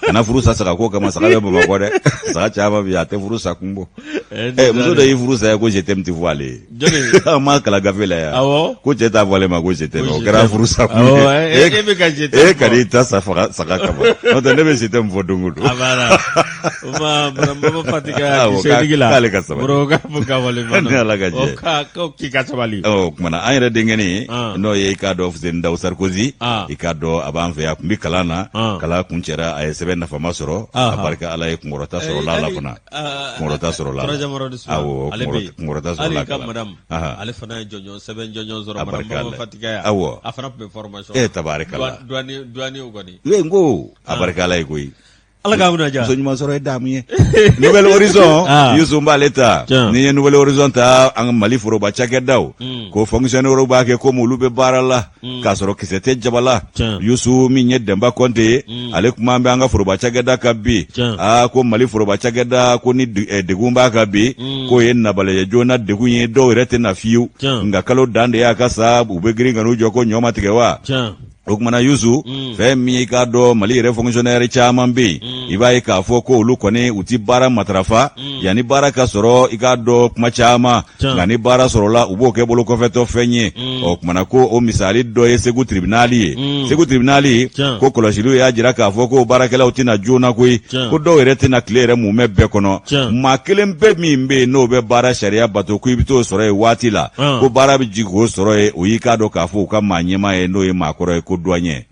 kana furu sa sagako kama. Saga bɛ Bamakɔ dɛ, saga caman bɛ yen, a tɛ furu sa kun bɔ. Ɛ, muso dɔ y'i furu sa ye ko je t'aime tɛ fɔ ale ye. An m'a kalan gafe la yan ko cɛ t'a fɔ ale ma ko je t'aime, o kɛra furu sa kun ye. E bɛ ka je t'aime e kan'i ta sa faga saga kama, n'o tɛ ne bɛ je t'aime fɔ don o don. A banna. O ma madame Bamba Fati Kaya kisɛtigi la. K'ale ka sabali. Moro k'a fɔ k'a waleɲuman dɔn. Ni Ala ka jɛ. Ko k'i ka sabali. Ɔ, o kumana an yɛrɛ denkɛnin, n'o ye i k'a dɔn Fuseni Dawu Sarkozy, i k'a dɔn a b'an fɛ yan, a tun bɛ kalan na, kalan kuncɛra, a ye sɛbɛn nafama sɔrɔ, a barika Ala ye, kunkɔrɔta sɔrɔla a la fana. Kunkɔrɔta sɔrɔla. Troisième arrondissement. Awɔ, kunkɔrɔta sɔrɔla. Hali ka madame, ale fana ye jɔnjɔn sɛbɛn jɔnjɔn sɔrɔ, madame Bamba Fati Kaya. Awɔ. A fana tun bɛ formation. E tabarikala. Douane douane kɔni. Ee, n ko a barika Ala ye koyi. Ala k'a kunna diya. Muso ɲuman sɔrɔ ye daamu ye. Nouvel Horizon, Yusu, n b'ale ta. N'i ye Nouvel Horizon ta, an ka Mali foroba cakɛdaw, ko fonctionnaire b'a kɛ komi olu bɛ baara la, k'a sɔrɔ kisɛ tɛ jaba la. Yusu, min ye Dɛnba Kɔnte ye, ale kuma bɛ an ka foroba cakɛda kan bi. Aa, ko Mali foroba cakɛda ko ni degun b'a kan bi, k'o ye nabalajɛ joona degun ye, dɔw yɛrɛ tɛ na fiyewu, nka kalo dan de y'a ka sa, u bɛ girin ka n'u jɔ ko ɲɔ ma tigɛ wa. O kumana Yusu, fɛn min i k'a dɔn Mali yɛrɛ fonctionnaire caman bɛ yen, i b'a ye k'a fɔ ko olu kɔni u ti baara matarafa yanni baara ka sɔrɔ, i k'a dɔn kuma caman, nka ni baara sɔrɔla u b'o kɛ bolokɔfɛtɔ fɛn ye. Ɔ kumana ko o misali dɔ ye Segu tribunal ye. Segu tribunal ko kɔlɔsiliw y'a jira k'a fɔ ko baarakɛlaw tɛ na joona koyi, ko dɔw yɛrɛ tɛ na tile yɛrɛ mumɛ bɛɛ kɔnɔ. Maa kelen bɛ min bɛ yen n'o bɛ baara sariya bato, ko i bɛ t'o sɔrɔ yen waati la, ko baara bɛ jigin k'o sɔrɔ yen, o y'i k'a dɔn k'a fɔ u ka maa ɲɛmaa ye, n'o ye maakɔrɔ ye, ko douanier,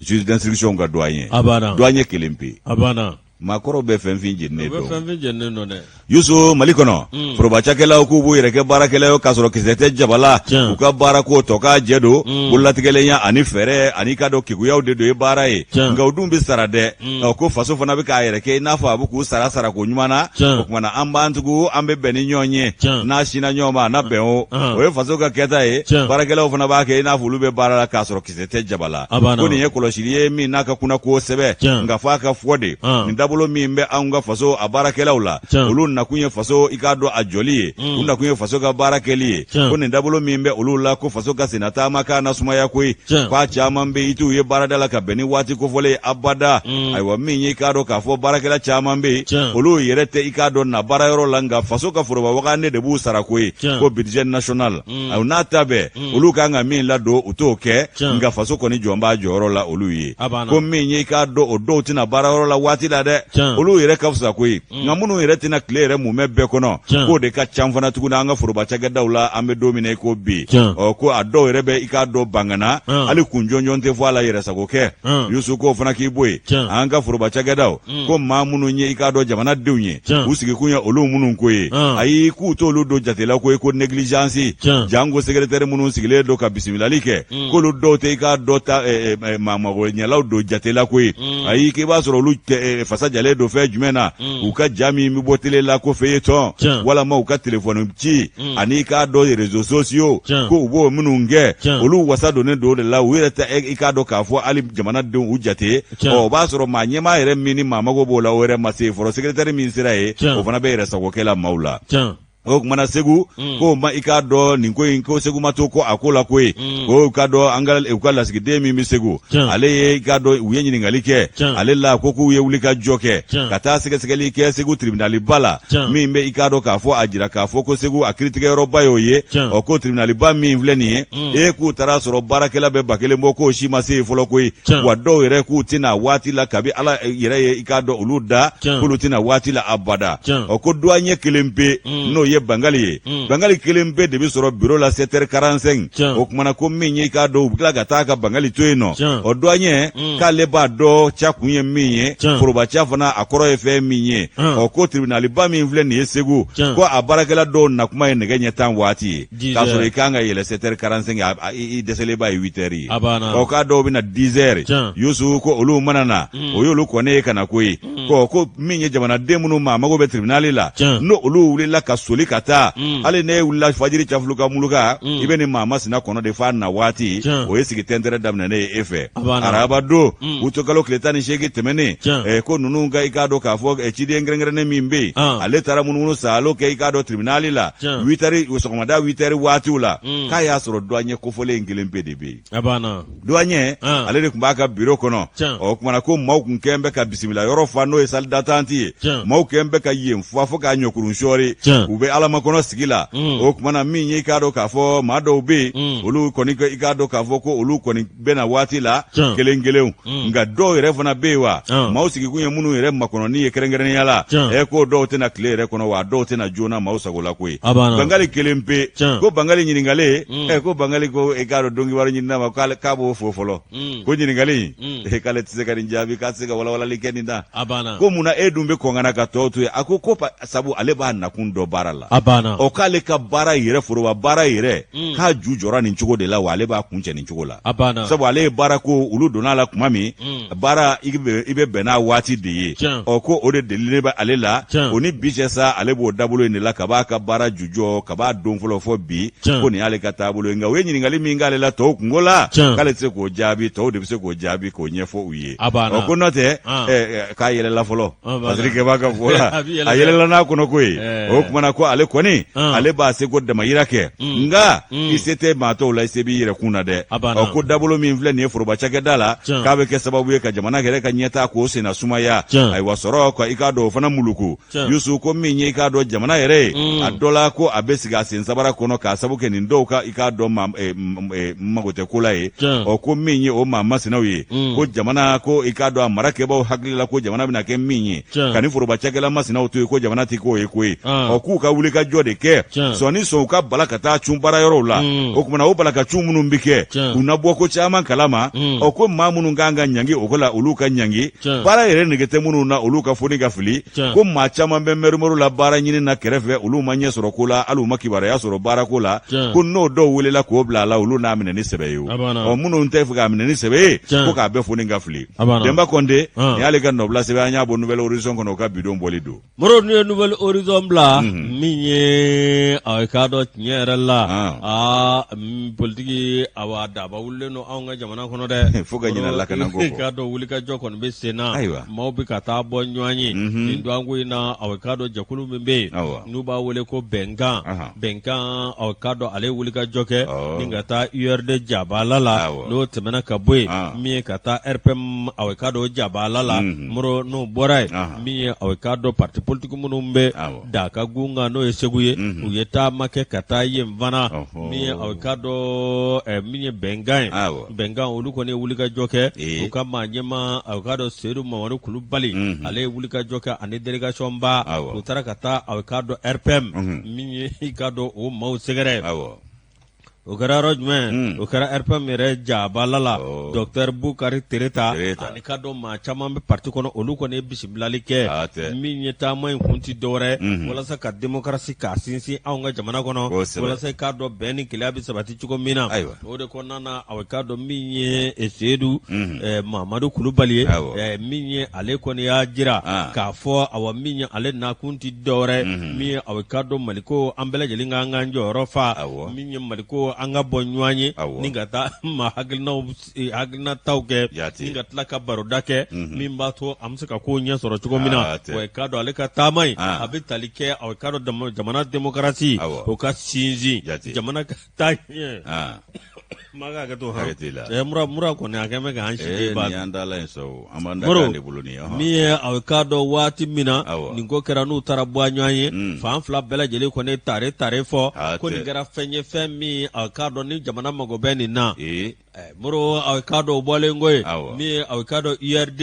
juge d'instruction ka doyen, a banna, douanier kelen pe. A banna. Maakɔrɔw bɛ fɛnfin jeninen dɔn, u bɛ fɛnfin jeninen dɔn dɛ. Yusu Mali kɔnɔ mm. foroba cakɛlaw k'u b'u yɛrɛ kɛ baarakɛla ye k'a sɔrɔ kisɛ tɛ jaba la u ka baara ko tɔ k'a jɛ don mm. bololatigɛlenya ani fɛɛrɛ ani k'a dɔn keguyaw de don ye baara ye nka u dun bɛ sara dɛ mm. ko faso fana bɛ k'a yɛrɛ kɛ i n'a fɔ a bɛ k'u sara sarako ɲuman na o tuma na an b'an tugu an bɛ bɛn ni ɲɔgɔn ye n'a sinna ɲɔgɔn ma a na bɛn o o ye faso ka kɛta ye baarakɛlaw fana b'a kɛ i n'a fɔ olu bɛ baara la k'a sɔrɔ kisɛ tɛ jaba la ko nin ye kɔlɔsili ye min n'a ka kunna kosɛbɛ nka f'a ka fɔ de nin dabolo min bɛ anw ka faso a baarakɛlaw la olu nakun ye faso i k'a dɔn a jɔli ye mm. u nakun ye faso ka baara kɛli ye ko nin dabolo min bɛ olu la ko faso ka sennataama k'a na sumaya koyi k'a caman bɛ i t'u ye baarada la ka bɛn ni waati kofɔlen ye abada mm. ayiwa min ye i k'a dɔn k'a fɔ baarakɛla caman bɛ yen olu yɛrɛ tɛ i k'a dɔn na baarayɔrɔ la nka faso ka foroba wagande de b'u sara koyi ko budget national mm. ayiwa n'a ta bɛɛ mm. olu kan ka min ladon u t'o kɛ nka faso kɔni jɔn b'a jɔyɔrɔ la olu ye ko min ye i k'a dɔn o dɔw tɛ na baarayɔrɔ la waati la dɛ olu yɛrɛ ka fisa koyi mm. nka minnu yɛrɛ tɛ na tile yɛrɛ mumɛ bɛɛ kɔnɔ k'o de ka ca fana tuguni an ka foroba cakɛdaw la an bɛ don min na i ko bi ɔ ko a dɔw yɛrɛ bɛ i k'a dɔn bangana hali kun jɔnjɔn tɛ fɔ a la yɛrɛsago kɛ Yusu k'o fana k'i bɔ yen an ka foroba cakɛdaw mm. ko maa minnu ye i k'a dɔn jamanadenw ye u sigikun ye olu minnu ko ye ayi k'u t'olu don jate la ko ye ko négligence janko secrétaire minnu sigilen don ka bisimilali kɛ mm. k'olu dɔw tɛ i k'a dɔn ta maa magoɲɛlaw don jate la ko ye mm. ayi k'i b'a sɔrɔ olu fasa jalen don fɛn jumɛn na u ka ja min bɛ bɔ télé la ko feuilleton walama u ka telefɔni ci ani i k'a dɔn réseaux sociaux ko u b'o minnu kɛ olu wasa donnen don o de la u yɛrɛ tɛ i k'a dɔn k'a fɔ hali jamanadenw u jate ɔ o b'a sɔrɔ maa ɲɛmaa yɛrɛ min ni maa mago b'o la o yɛrɛ ma se fɔlɔ secrétaire min sera yen o fana bɛ yɛrɛsagokɛ la maaw la o kumana segu mm. ko ma i k'a dɔn nin ko in ko segu ma to ko a ko la ko ye mm. ko k'a dɔn an ka u ka lasigiden min bɛ segu ale ye i k'a dɔn u ye ɲininkali kɛ ale la ko k'u ye wuli ka jɔ kɛ ka taa sɛgɛsɛgɛli kɛ segu tribunaliba la min bɛ i k'a dɔn k'a fɔ a jira k'a fɔ ko segu a kiritigɛyɔrɔba y'o ye ɔ ko tribunaliba min filɛ nin ye mm. e k'u taara sɔrɔ baarakɛla bɛ 1000 bɔ k'o si ma se yen fɔlɔ koyi wa dɔw yɛrɛ k'u tɛ na waati la kabi ala yɛrɛ ye i k'a dɔn olu da k'olu tɛ na waati la abada ɔ ko douanier kelen pe mm. n'o ye bangali ye mm. bangali kelen pe de bɛ sɔrɔ biro la 7h45 o kumana ko min ye i k'a dɔn u bɛ tila ka taa ka bangali to yen nɔ ɔ douanier k'ale b'a dɔn ca kun ye min ye foroba ca fana a kɔrɔ ye fɛn min ye ɔ ko tribunaliba min filɛ nin ye segu ko a baarakɛla dɔw nakuma ye nɛgɛ ɲɛ 10 waati ye k'a sɔrɔ i kan ka yɛlɛ 7h45 i dɛsɛlenba ye 8h ye ɔ k'a dɔw bɛ na 10h Yusu ko olu mana na mm. o y'olu kɔnnen ye ka na koyi mm. ko ko min ye jamanaden minnu maa mago bɛ tribunal la n'o olu wulila ka soli ka taa mm. hali n'e wulila fajiri cafuluka muluka i bɛ nin maa masina kɔnɔ de f'a na waati o ye sigi tɛntɛrɛ daminɛnen ye e fɛ araba don utukalo tile 18 tɛmɛnen eh, ko ninnu ka i k'a dɔn k'a fɔ eh, ciden kɛrɛnkɛrɛnnen min bɛ yen ale taara munumunu saalo kɛ i k'a dɔn tribunal la 8 heures sɔgɔmada 8 heures waatiw la mm. k'a y'a sɔrɔ douanier kofɔlen in kelen pe de bɛ yen a banna douanier ale de tun b'a ka biro kɔnɔ o kumana ko maaw tun kɛn bɛ ka bisimila yɔrɔ fa n'o ye salle d'attente ye maaw kɛn bɛ ka yen fa fo k'a ɲɔkurun sɔɔri u bɛ alamakɔnɔ sigi la mm. o kumana min ye i k'a dɔn k'a fɔ maa dɔw bɛ yen mm. olu kɔni i k'a dɔn k'a fɔ ko olu kɔni bɛ na waati la kelen kelenw mm. nka dɔw yɛrɛ fana bɛ yen wa maaw sigikun ye minnu yɛrɛ makɔnɔni ye kɛrɛnkɛrɛnnenya la ɛ ko dɔw tɛna tile yɛrɛ kɔnɔ wa dɔw tɛna joona maaw sago la koyi bangali kelen pe ko bangali ɲininkalen mm. ɛ ko bangali ko e k'a dɔn donkibaru ɲinina ma k'a b'o fo fɔlɔ mm. ko ɲininkali e k'ale tɛ se ka nin jaabi k'a tɛ se ka walawalali kɛ nin na ko munna e dun bɛ kɔn ka na ka tɔw to yen a ko ko sabu ale b'a nakun dɔn baara la a banna ɔ k'ale ka baara yɛrɛ foroba baara yɛrɛ mm. k'a ju jɔra nin cogo de la wa ale b'a kuncɛ nin cogo la a banna sabu ale ye baara ko olu donna a la tuma min mm. baara i bɛ bɛn n'a waati de ye ɔ ko o de delilen bɛ ale la o ni bi cɛ sa ale b'o dabolo in de la ka b'a ka baara jujɔ ka b'a don fɔlɔ fɔ bi ko nin y'ale ka taabolo ye nka u ye ɲininkali min k'ale la tɔw kunko la k'ale tɛ se k'o jaabi tɔw de bɛ se k'o jaabi k'o ɲɛfɔ u ye ɔ ko n'o tɛ k'a yɛlɛla fɔlɔ Fasirikɛ b'a ka fɔ la a yɛlɛla n'a kɔnɔ ko ye o kumana ko ale kɔni ale b'a seko damayira kɛ nka i se tɛ maa tɔw la i se b'i yɛrɛ kun na dɛ ɔ ko dabolo min filɛ nin ye foroba cakɛda la k'a bɛ kɛ sababu ye ka jamana yɛrɛ ka ɲɛtaa k'o senna sumaya ayiwa sɔrɔ ka i k'a dɔn o fana muluku Yusu ko min ye i k'a dɔn jamana yɛrɛ ye a dɔ la ko a bɛ sigi a sen sabara kɔnɔ k'a sabu kɛ nin dɔw ka i k'a dɔn mago tɛ ko la ye ɔ ko min ye o maa masinaw ye ko jamana ko i k'a dɔn a marakɛbaw hakili la ko jamana bɛna kɛ min ye ka ni foroba cakɛla masinaw to yen ko jamana tɛ k'o ye koyi ɔ k'u ka wuli wulikajɔ de kɛ sɔn ni sɔn u ka bala ka taa cun baarayɔrɔw la mm. o kumana o bala ka cun minnu bɛ kɛ u na bɔ ko caman kalama mm. ɔ ko maa minnu kan ka ɲangi o ko la olu ka ɲangi baara yɛrɛ nege tɛ minnu na olu ka foni ka fili ko maa caman bɛ mɛrimɛri la baara ɲini na kɛrɛfɛ olu ma ɲɛ sɔrɔ ko la hali u ma kibaruya sɔrɔ baarako la ko n'o dɔw welela k'o bila a la olu n'a minɛ ni sɛbɛ ye o ɔ minnu tɛ fɛ k'a minɛ ni sɛbɛ ye ko k'a bɛɛ foni ka fili Denba Kɔnde nin y'ale ka nɔbila sɛbɛn an y'a bɔ Nouvel Horizon kɔnɔ o ka bi don bɔli don Moro n'u ye Nouvel Horizon bila min ye a k'a dɔn tiɲɛ yɛrɛ la aa politiki awa daba wulilen don anw ka jamana kɔnɔ dɛ fo ka ɲinɛ lakana ko kɔ k'a dɔn wulikajɔ kɔni bɛ sen na ayiwa maaw bɛ ka taa bɔ ɲɔgɔn ye nin dɔgɔkun in na a k'a dɔn jɛkulu min bɛ yen n'u b'a wele ko bɛnkan bɛnkan a k'a dɔn ale ye wulikajɔ kɛ ni ka taa URD jabala la n'o tɛmɛna ka bɔ yen min ye ka taa RPM a k'a dɔn jabala la Moro n'o bɔra yen min ye a k'a dɔn parti politique minnu bɛ da ka gun kan n'o ye Segu ye u ye taama kɛ ka taa yen fana min ye a k'a dɔn min ye bɛnkan ye bɛnkan olu kɔni ye wulikajɔ kɛ u ka maa ɲɛmaa a k'a dɔn Seyidu Mamadu Kulubali ale ye wulikajɔ kɛ ani délégation ba u taara ka taa a k'a dɔn RPM min ye i k'a dɔn o maaw sɛgɛrɛ o kɛra yɔrɔ jumɛn o kɛra RPM yɛrɛ jabala la docteur Bukari Tereta ani k'a dɔn maa caman bɛ parti kɔnɔ olu kɔni ye bisimilali kɛ min ye taama in kun tɛ dɔwɛrɛ walasa ka démocratie k'a sinsin anw ka jamana kɔnɔ walasa i k'a dɔn bɛn ni kelenya bɛ sabati cogo min na o de kɔnɔna na a k'a dɔn min ye Seyidu Mamadu Kulubali ye min ye ale kɔni y'a jira k'a fɔ awa min ye ale nakun tɛ dɔwɛrɛ min ye a k'a dɔn Maliko an bɛɛ lajɛlen ka an k'an jɔyɔrɔ fa min ye Maliko an ka bɔ ɲɔgɔn ye ni ka taa maa hakilinaw hakilinataw kɛ ni ka tila ka baroda kɛ min b'a to an bɛ se ka ko ɲɛ sɔrɔ cogo min na wa i k'a dɔn ale ka taama in a bɛ tali kɛ a k'a dɔn jamana démocratie o ka sinsin jamana ka taa ɲɛ ma ka hakɛ to hakɛ t'i la mura mura kɔni a kɛn bɛ k'an si ba nin y'an dala ye sa o an b'an da de bolo nin ye min ye a k'a dɔn waati min na nin ko kɛra n'u taara bɔ a ɲɔgɔn ye fan fila bɛɛ lajɛlen kɔni tare tare fɔ ko nin kɛra fɛn ye fɛn min a k'a dɔn ni jamana mago bɛ nin na Moro a k'a dɔn o bɔlen kɔ yen min ye a k'a dɔn URD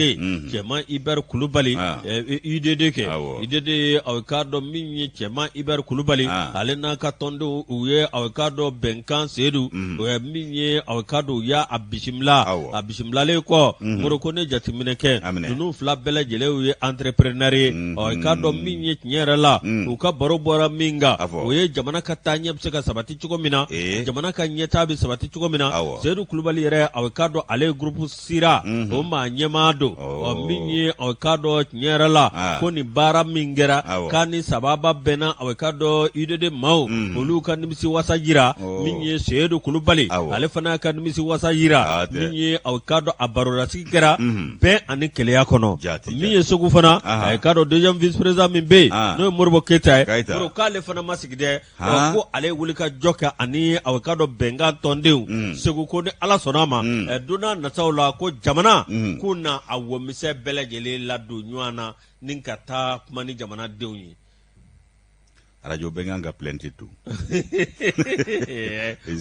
Cɛma Ibɛri Kulubali UDD kɛ UDD a k'a dɔn min ye Cɛma Ibɛri Kulubali ale n'a ka tɔndenw u ye a k'a dɔn bɛnkan Seyidu min ye a k'a dɔn u y'a bisimila a bisimilalen kɔ Moro ko ne jateminɛ kɛ ninnu fila bɛɛ lajɛlen ye entrepreneur ye a k'a dɔn min ye tiɲɛ yɛrɛ la u ka baro bɔra min kan o ye jamana ka taaɲɛ bɛ se ka sabati cogo min na jamana ka ɲɛtaa bɛ sabati cogo min na Seyidu Kulubali yɛrɛ a k'a dɔn ale ye groupe Sira o maa ɲɛmaa don ɔ min ye a k'a dɔn tiɲɛ yɛrɛ la ko nin baara min kɛra k'a ni sababa bɛnna a k'a dɔn UDD maaw olu ka nimisi wasa jira min ye Seyidu Kulubali ale fana ka nimisi wasa jira min ye a k'a dɔn a barodasigi kɛra bɛn ani kelenya kɔnɔ min ye Segu fana a k'a dɔn deuxième vice président min bɛ yen n'o ye Modibo Keyita ye k'ale fana ma sigi dɛ ko ale ye wulikajɔ kɛ ani a k'a dɔn bɛnkan tɔndenw mm. Segu ko ni Ala sɔnna a ma mm. don n'a nataw la ko jamana mm. k'u na a wɔmisɛn bɛɛ lajɛlen ladon ɲɔgɔn na ni ka taa kuma ni jamanadenw ye. Arajo bɛnkan ka plainte to.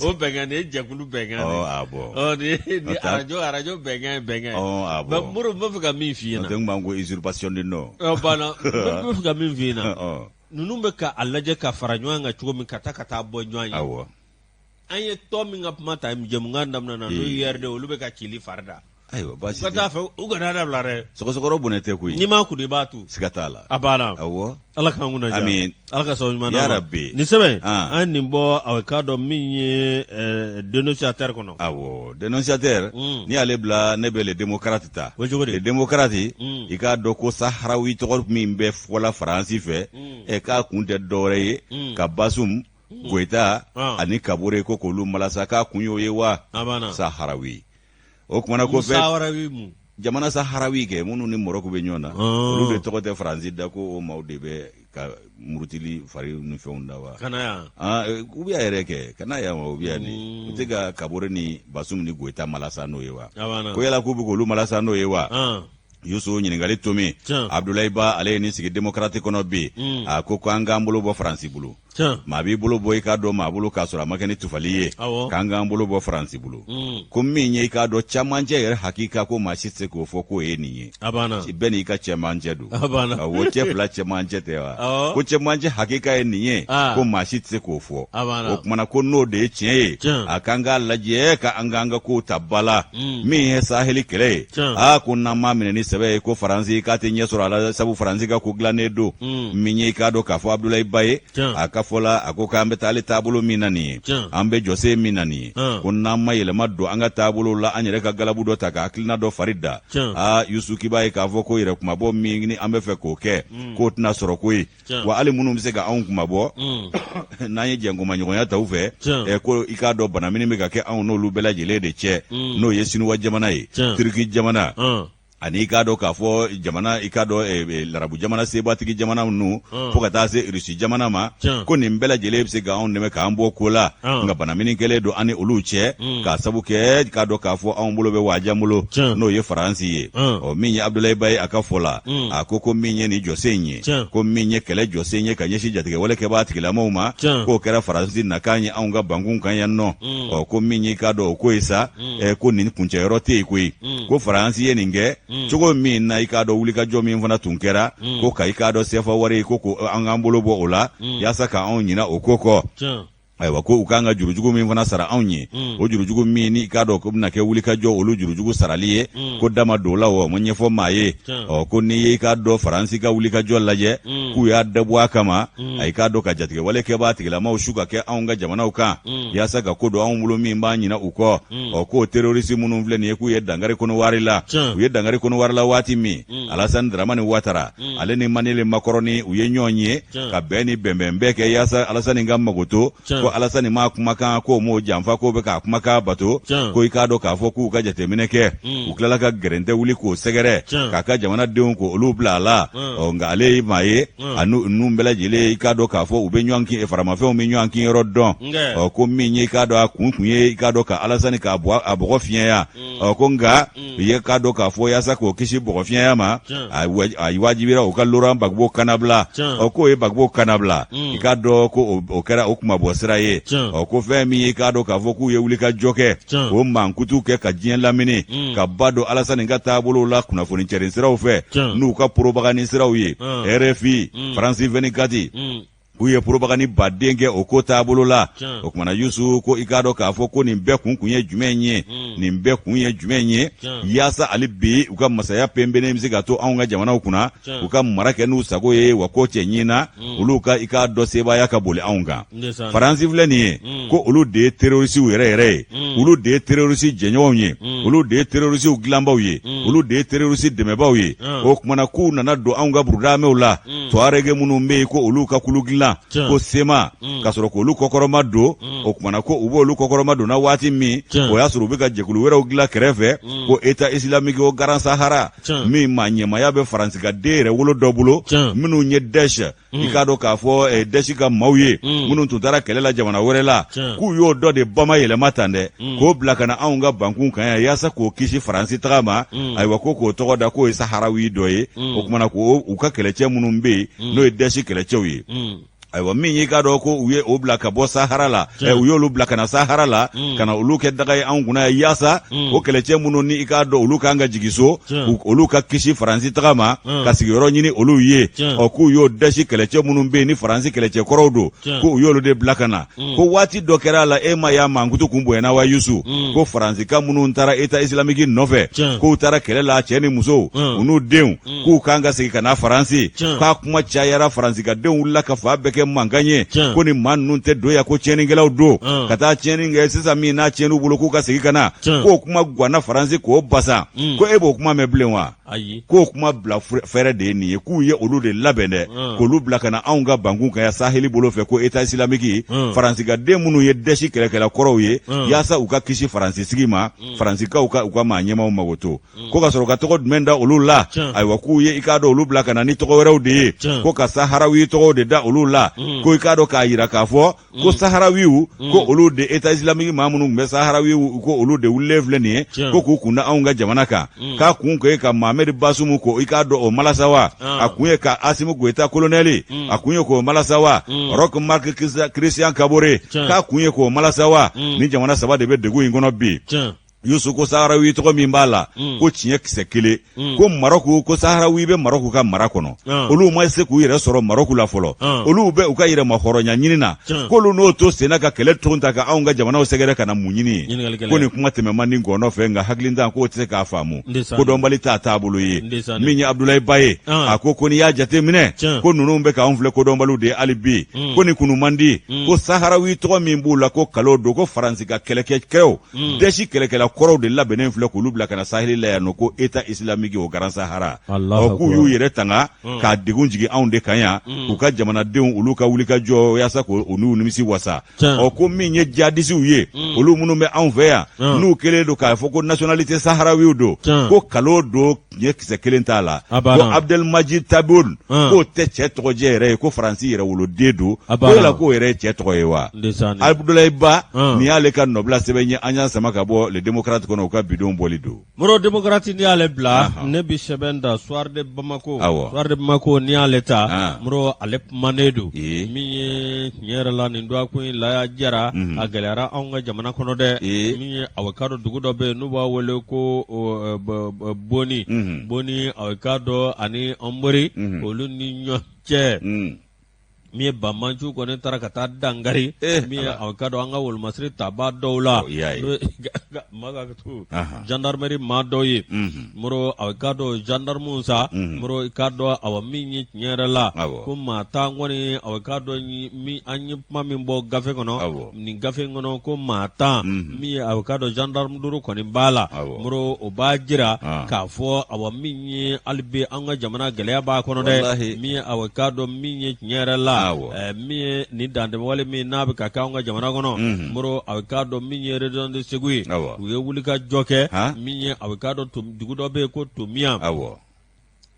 O bɛnkan nin ye jɛkulu bɛnkan de ye. Ɔ ah bon. Ɔ nin ni arajo arajo bɛnkan ye bɛnkan ye. Ɔ ah bon. Moro n b'a fɛ ka min f'i ɲɛna. N'o tɛ n kun b'an ko usurpation de nom. Ɔ banna n b'a fɛ ka min f'i ɲɛna. Ninnu bɛ ka a lajɛ ka fara ɲɔgɔn kan cogo min ka taa ka taa bɔ ɲɔgɔn ye awɔ an ye tɔn min ka kuma ta jɛmukan daminɛ na n'o ye URD olu bɛ ka cili fari da ayiwa baasi u ka taa fɛ u kana dabila dɛ sɔgɔsɔgɔrɔ bɔnɛ tɛ koyi n'i m'a kunu i b'a tu siga t'a la a banna awɔ ala k'an kunna diya Amin. ala ka sababu ɲuman d'an ma Yarabi. nin sɛbɛn Ah. an ye nin bɔ a k'a dɔn min ye dénonciateur kɔnɔ awɔ dénonciateur n'i y'ale bila ne bɛ le démocrate ta O cogo di? le démocrate Mm. i k'a dɔn ko saharawi tɔgɔ min bɛ fɔla faransi fɛ ɛ k'a kun tɛ dɔwɛrɛ ye ka basum goyita Ah. ani kabore ko k'olu malasa k'a kun y'o ye wa A banna. saharawi o kumana ko fɛn Saharawi mun jamana saharawi kɛ minnu ni Maroc bɛ ɲɔgɔn na Ah. olu de tɔgɔ tɛ faransi da ko o maaw de bɛ ka murutili fari ni fɛnw da wa ka na yan Ah, u bɛ yɛrɛ kɛ ka na yan wa u bɛ yan de u tɛ ka kabore ni basum ni goyita malasa n'o ye wa A banna. ko yala k'u bɛ k'olu malasa n'o ye wa Ah. Yusu ɲininkali tomi Tiɲɛ. Abdulayi Ba ale ye nin sigi démocrate kɔnɔ bi a ko ko an k'an bolo bɔ faransi bolo Maa b'i bolo bɔ i k'a dɔn maa bolo k'a sɔrɔ a ma kɛ ni tufali ye, k'an k'an bolo bɔ Faransi bolo. Ko min ye i k'a dɔn camancɛ yɛrɛ hakika, ko maa si tɛ se k'o fɔ k'o ye nin ye. Bɛɛ n'i ka cɛmancɛ don. Awɔ, cɛ fila cɛmancɛ tɛ wa? Ko cɛmancɛ hakika ye nin ye, ko maa si tɛ se k'o fɔ. O tuma na ko n'o de ye tiɲɛ ye, a k'an k'a lajɛ ka an k'an ka kow ta ba la. Min ye saheli kɛlɛ ye, aa, ko n'an m'a minɛ ni sɛbɛ ye, ko Faransi k'a tɛ ɲɛ sɔrɔ a la, sabu Faransi ka ko dilannen don. Min ye i k'a dɔn k'a fɔ Abudulayi Ba ye, a ka fɔ la, a ko k'an bɛ taa ale taabolo min na nin ye, an bɛ jɔsen min na nin ye, ko n'an ma yɛlɛma don an ka taabolo la, an yɛrɛ ka galabu dɔ ta ka hakilina dɔ fari da, aa, Yusu, k'i b'a ye k'a fɔ ko yɛrɛ kumabɔ min ni an bɛ fɛ k'o kɛ, k'o tɛna sɔrɔ koyi. Wa hali minnu bɛ se ka anw kumabɔ, n'an ye jɛnkomaɲɔgɔnya ta u fɛ, ko i k'a dɔn bana min bɛ ka kɛ anw n'olu bɛɛ lajɛlen de cɛ, n'o ye Sinuwa jamana ye, Turiki jamana, ani i k'a dɔn k'a fɔ jamana, i k'a dɔn larabu jamana sebatigi jamana ninnu, fo ka taa se Irisi jamana ma, ko nin bɛɛ lajɛlen bɛ se ka anw dɛmɛ k'an bɔ ko la. Nka bana min kɛlen don an ni olu cɛ, k'a sabu kɛ i k'a dɔn k'a fɔ anw bolo bɛ wajan bolo, n'o ye Faransi ye. Ɔ, min ye Abudulayi Ba ye, a ka fɔ la, a ko ko min ye nin jɔsen in ye, ko min ye kɛlɛ jɔsen ye ka ɲɛsin jatigɛwale kɛbaa tigilamaw ma, k'o kɛra Faransi nakan ye anw ka bankun kan yan nɔ. Ɔ, ko min y'i k'a dɔn o ko ye sa, ko nin kuncɛyɔrɔ tɛ yen koyi. Ko Faransi ye nin kɛ cogo min na, i k'a dɔn wulikajɔ min fana tun kɛra ko ka i k'a dɔn sefa wari ko an k'an bolo bɔ o la yaasa ka anw ɲina o ko kɔ. Ayiwa, ko u k'an ka jurujugu min fana sara anw ye, o jurujugu min ni i k'a dɔn ko bɛna kɛ wulikajɔ olu jurujugu sarali ye, ko da ma don o la, o ma ɲɛfɔ maa ye. Ɔ, ko n'i ye i k'a dɔn Faransi ka wulikajɔ lajɛ, k'u y'a dabɔ a kama, a i k'a dɔn ka jatigɛwale kɛbaa tigilamaw su ka kɛ anw ka jamanaw kan, yaasa ka ko don anw bolo min b'an ɲina u kɔ. Ɔ, k'o terorisi minnu filɛ nin ye, k'u ye dankari Kɔnɔwari la, u ye dankari Kɔnɔwari la waati min, Alasani Daramani Watara, ale ni Emmanuel Macron, u ye ɲɔgɔn ye ka bɛn ni bɛnbɛn bɛɛ kɛ yaasa Alasani ka magoto. Ko Alasani ma kumakan k'o m'o janfa, k'o bɛ k'a kumakan bato. Ko i k'a dɔn k'a fɔ k'u ka jateminɛ kɛ, u tilala ka gɛrɛntɛ wuli k'o sɛgɛrɛ k'a ka jamanadenw ko olu bila a la. Ɔ, nka ale ye maa ye, a n'u bɛɛ lajɛlen, i k'a dɔn k'a fɔ u bɛ ɲɔgɔn kin, faramafɛnw bɛ ɲɔgɔn kin yɔrɔ dɔn. Ɔ, ko min ye i k'a dɔn a kun tun ye i k'a dɔn ka Alasani k'a bɔ a bɔgɔ fiɲɛya. Ɔ, ko nka u ye k'a dɔn k'a fɔ yaasa k'o kisi bɔgɔ fiɲɛya ma, a wajibira u ka Laurent Gbagbo kannabila. Ɔ, k'o ye Gbagbo kannabila, i k'a dɔn ko o kɛra o kunmabɔ sira ye. Ɔ, ko fɛn min ye i k'a dɔn k'a fɔ k'u ye wulikajɔ kɛ k'o mankutu kɛ ka diɲɛ lamini, ka ba don Alasani ka taabolow la kunnafoni cɛrin siraw fɛ, n'u ka poropagani siraw ye, RFI, France 24, k'u ye poropagani baden kɛ o ko taabolo la. O kumana, Yusu, ko i k'a dɔn k'a fɔ ko nin bɛɛ kun kun ye jumɛn ye? Nin bɛɛ kun ye jumɛn ye? Yaasa hali bi u ka masaya penpennen bɛ se ka to anw ka jamanaw kunna, u ka mara kɛ n'u sago ye, wa ko cɛ ɲinna olu ka i k'a dɔn sebaaya ka boli anw kan. Faransi filɛ nin ye, ko olu de ye terorisiw yɛrɛ yɛrɛ ye, olu de ye terorisi jɛɲɔgɔnw ye, olu de ye terorisiw dilanbaw ye, olu de ye terorisi dɛmɛbaw ye. O kumana k'u nana don anw ka burudamɛw la, Tuareg minnu bɛ yen, ko olu ka kulu dilan ko CMA, ka sɔrɔ k'olu kɔkɔrɔma don. O kumana ko u b'olu kɔkɔrɔma donna waati min, o y'a sɔrɔ u bɛ ka jɛkulu wɛrɛw dilan kɛrɛfɛ, ko État islamique au Grand Sahara, min maa ɲɛmaaya bɛ Faransi ka den yɛrɛ wolo dɔ bolo, minnu ye Daesh, i k'a dɔn k'a fɔ Daesh ka maaw ye, minnu tun taara kɛlɛ la jamana wɛrɛ la, k'u y'o dɔ de bamayɛlɛma tan dɛ, k'o bila ka na anw ka bankun kan yan yaasa k'o kisi Faransi taga ma. Ayiwa, ko k'o tɔgɔ da k'o ye Saharawi dɔ ye. O kumana ko u ka kɛlɛcɛ minnu bɛ yen, n'o ye Daesh kɛlɛcɛw ye, ayiwa, min y'i k'a dɔn ko u ye o bila ka bɔ Sahara la, u y'olu bila ka na Sahara la, ka na olu kɛ daga ye anw kunna yan, yaasa o kɛlɛcɛ minnu ni i k'a dɔn olu kan ka jigin so, olu ka kisi Faransi taga ma, ka sigiyɔrɔ ɲini olu ye. Ɔ, k'u y'o Daesh kɛlɛcɛ minnu bɛ yen ni Faransi kɛlɛcɛ kɔrɔw don, ko u y'olu de bila ka na. Ko waati dɔ kɛra a la, e ma y'a mankutu kun bonyana wa, Yusu? Ko Faransika minnu taara État islamique nɔfɛ, k'u taara kɛlɛ la, cɛ ni musow, u n'u denw, k'u kan ka segin ka na Faransi. K'a kuma cayara, Faransika denw wulila ka fan bɛɛ kɛ mankan ye, ko ni maa ninnu tɛ don yan, ko tiɲɛnikɛlaw don, ka taa tiɲɛni kɛ sisan, min n'a tiɲɛn'u bolo, k'u ka segin ka na. K'o kuma ganna Faransi k'o basa. Ko e b'o kuma mɛn bilen wa? K'o kuma bila fɛɛrɛ de ye nin ye, k'u ye olu de labɛn dɛ, k'olu bila ka na anw ka bankun kan yan saheli bolo fɛ, ko État islamique, Faransika den minnu ye Daesh kɛlɛkɛla kɔrɔw ye, yaasa u ka kisi Faransi sigi ma, Faransikaw ka u ka maa ɲɛmaw magoto. Ko ka sɔrɔ ka tɔgɔ jumɛn da olu la? Ayiwa, k'u ye i k'a dɔn olu bila ka na ni tɔgɔ wɛrɛw de ye, ko ka Saharawi tɔgɔw de da olu la, ko i k'a dɔn k'a yira k'a fɔ ko Saharawiw, ko olu de État islamique maa minnu tun bɛ Saharawiw, ko olu de wulilen filɛ nin ye, ko k'u kun da anw ka jamana kan, k'a kun kɛ ka maa Mohamed Bazoum ko i k'a dɔn o malasa wa a kun ye ka Asimi Goyita kolonɛli a kun ye k'o malasa wa Roch Marc Christian Kabore k'a kun ye k'o malasa wa ni jamana saba de bɛ degun in kɔnɔ bi. Yusu ko saharawi tɔgɔ min b'a la ko tiɲɛ kisɛ kelen ko Marɔku ko saharawi bɛ Marɔku ka mara kɔnɔ olu ma se k'u yɛrɛ sɔrɔ Marɔku la fɔlɔ olu bɛ u ka yɛrɛmahɔrɔnya ɲini na k'olu n'o to senna ka kɛlɛ ton ta ka anw ka jamanaw sɛgɛrɛ ka na mun ɲini ye ko nin kuma tɛmɛ man di ngɔnɔ fɛ nka hakilintan k'o tɛ se k'a faamu kodɔnbali t'a taabolo ye min ye Abudulayi Ba ye a ko ko n'i y'a jate minɛ ko ninnu bɛ k'anw filɛ kodɔnbaliw de ye hali bi ko nin kunu man di ko saharawi tɔgɔ min b'u la ko kalon don ko Faransi ka kɛlɛkɛcɛw Daesh kɛlɛkɛla kɔrɔw de labɛnnen filɛ k'olu bila ka na saheli la yan nɔ ko État islamique au Grand Sahara ɔ k'u y'u yɛrɛ tanga k'a degun jigin anw de kan yan k'u ka jamanadenw olu ka wulikajɔ yaasa k'u n'u nimisi wasa ɔ ko min ye jihadisiw ye olu minnu bɛ anw fɛ yan n'u kɛlen don k'a fɔ ko nationalité saharawiw don ko kalon don tiɲɛ kisɛ kelen t'a la ko Abdelmadjid Tebboune k'o tɛ cɛ tɔgɔjɛ yɛrɛ ye ko Faransi yɛrɛwoloden don ko yala k'o yɛrɛ ye cɛ tɔgɔ ye wa Abudulayi Ba nin y'ale ka nɔbila sɛbɛn ye an y'a sama ka bɔ Le Démocrate kɔnɔ u ka bi don bɔli don. Moro Démocrate n'i y'ale bila ne bi sɛbɛn ta Soir de Bamako Soir de Bamako n'i y'ale ta Moro ale kumanen don min ye tiɲɛ yɛrɛ la nin dɔgɔkun in laya jara a gɛlɛyara anw ka jamana kɔnɔ dɛ min ye aw k'a dɔn dugu dɔ bɛ yen n'u b'a wele ko Boni Boni aw k'a dɔn ani Hombori olu ni ɲɔgɔn cɛ min ye banbaanciw kɔni taara ka taa dankari min ye aw k'a dɔn an ka wolomasiri tabaa dɔw la gendarmerie maa dɔw ye Moro aw k'a dɔn gendarmew sa Moro i k'a dɔn awa min ye tiɲɛ yɛrɛ la ko maa 10 kɔni aw k'a dɔn an ye kuma min bɔ gafe kɔnɔ nin gafe in kɔnɔ ko maa 10 min ye aw k'a dɔn gendarme duuru kɔni b'a la Moro o b'a jira k'a fɔ awa min ye hali bi an ka jamana gɛlɛya b'a kɔnɔ dɛ min ye aw k'a dɔn min ye tiɲɛ yɛrɛ la min ye nin dantɛmɛwale min n'a bɛ ka kɛ an ka jamana kɔnɔ Moro aw k'a dɔn min ye région de Segu ye u ye wulikajɔ kɛ min ye aw k'a dɔn dugu dɔ bɛ yen ko Tomiya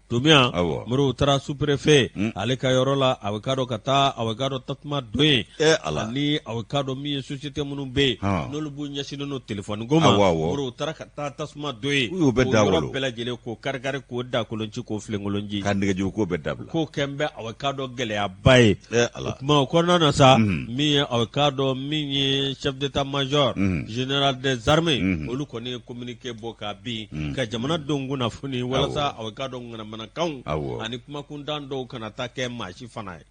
Tomiya Moro u taara sous-préfet ale ka yɔrɔ la aw k'a dɔn ka taa aw k'a dɔn tasuma don yen ani aw k'a dɔn min ye société minnu bɛ yen n'olu b'u ɲɛsinnen don téléphone ko ma Moro u taara ka taa tasuma don yen u y'o bɛɛ da yɔrɔ bɛɛ lajɛlen k'o karikari k'o dakolon ci k'o filenkolon ci ka nɛgɛjuru ko bɛɛ dabila k'o kɛlen bɛ aw k'a dɔn gɛlɛyaba ye o tuma o kɔnɔna na sa min ye aw k'a dɔn min ye chef d'état-major général des armées olu kɔni ye communiqué bɔ ka bin ka jamanadenw kunnafoni walasa aw k'a dɔn ŋanamanakanw ani kumakuntan dɔw kana taa kɛ maa si fana ye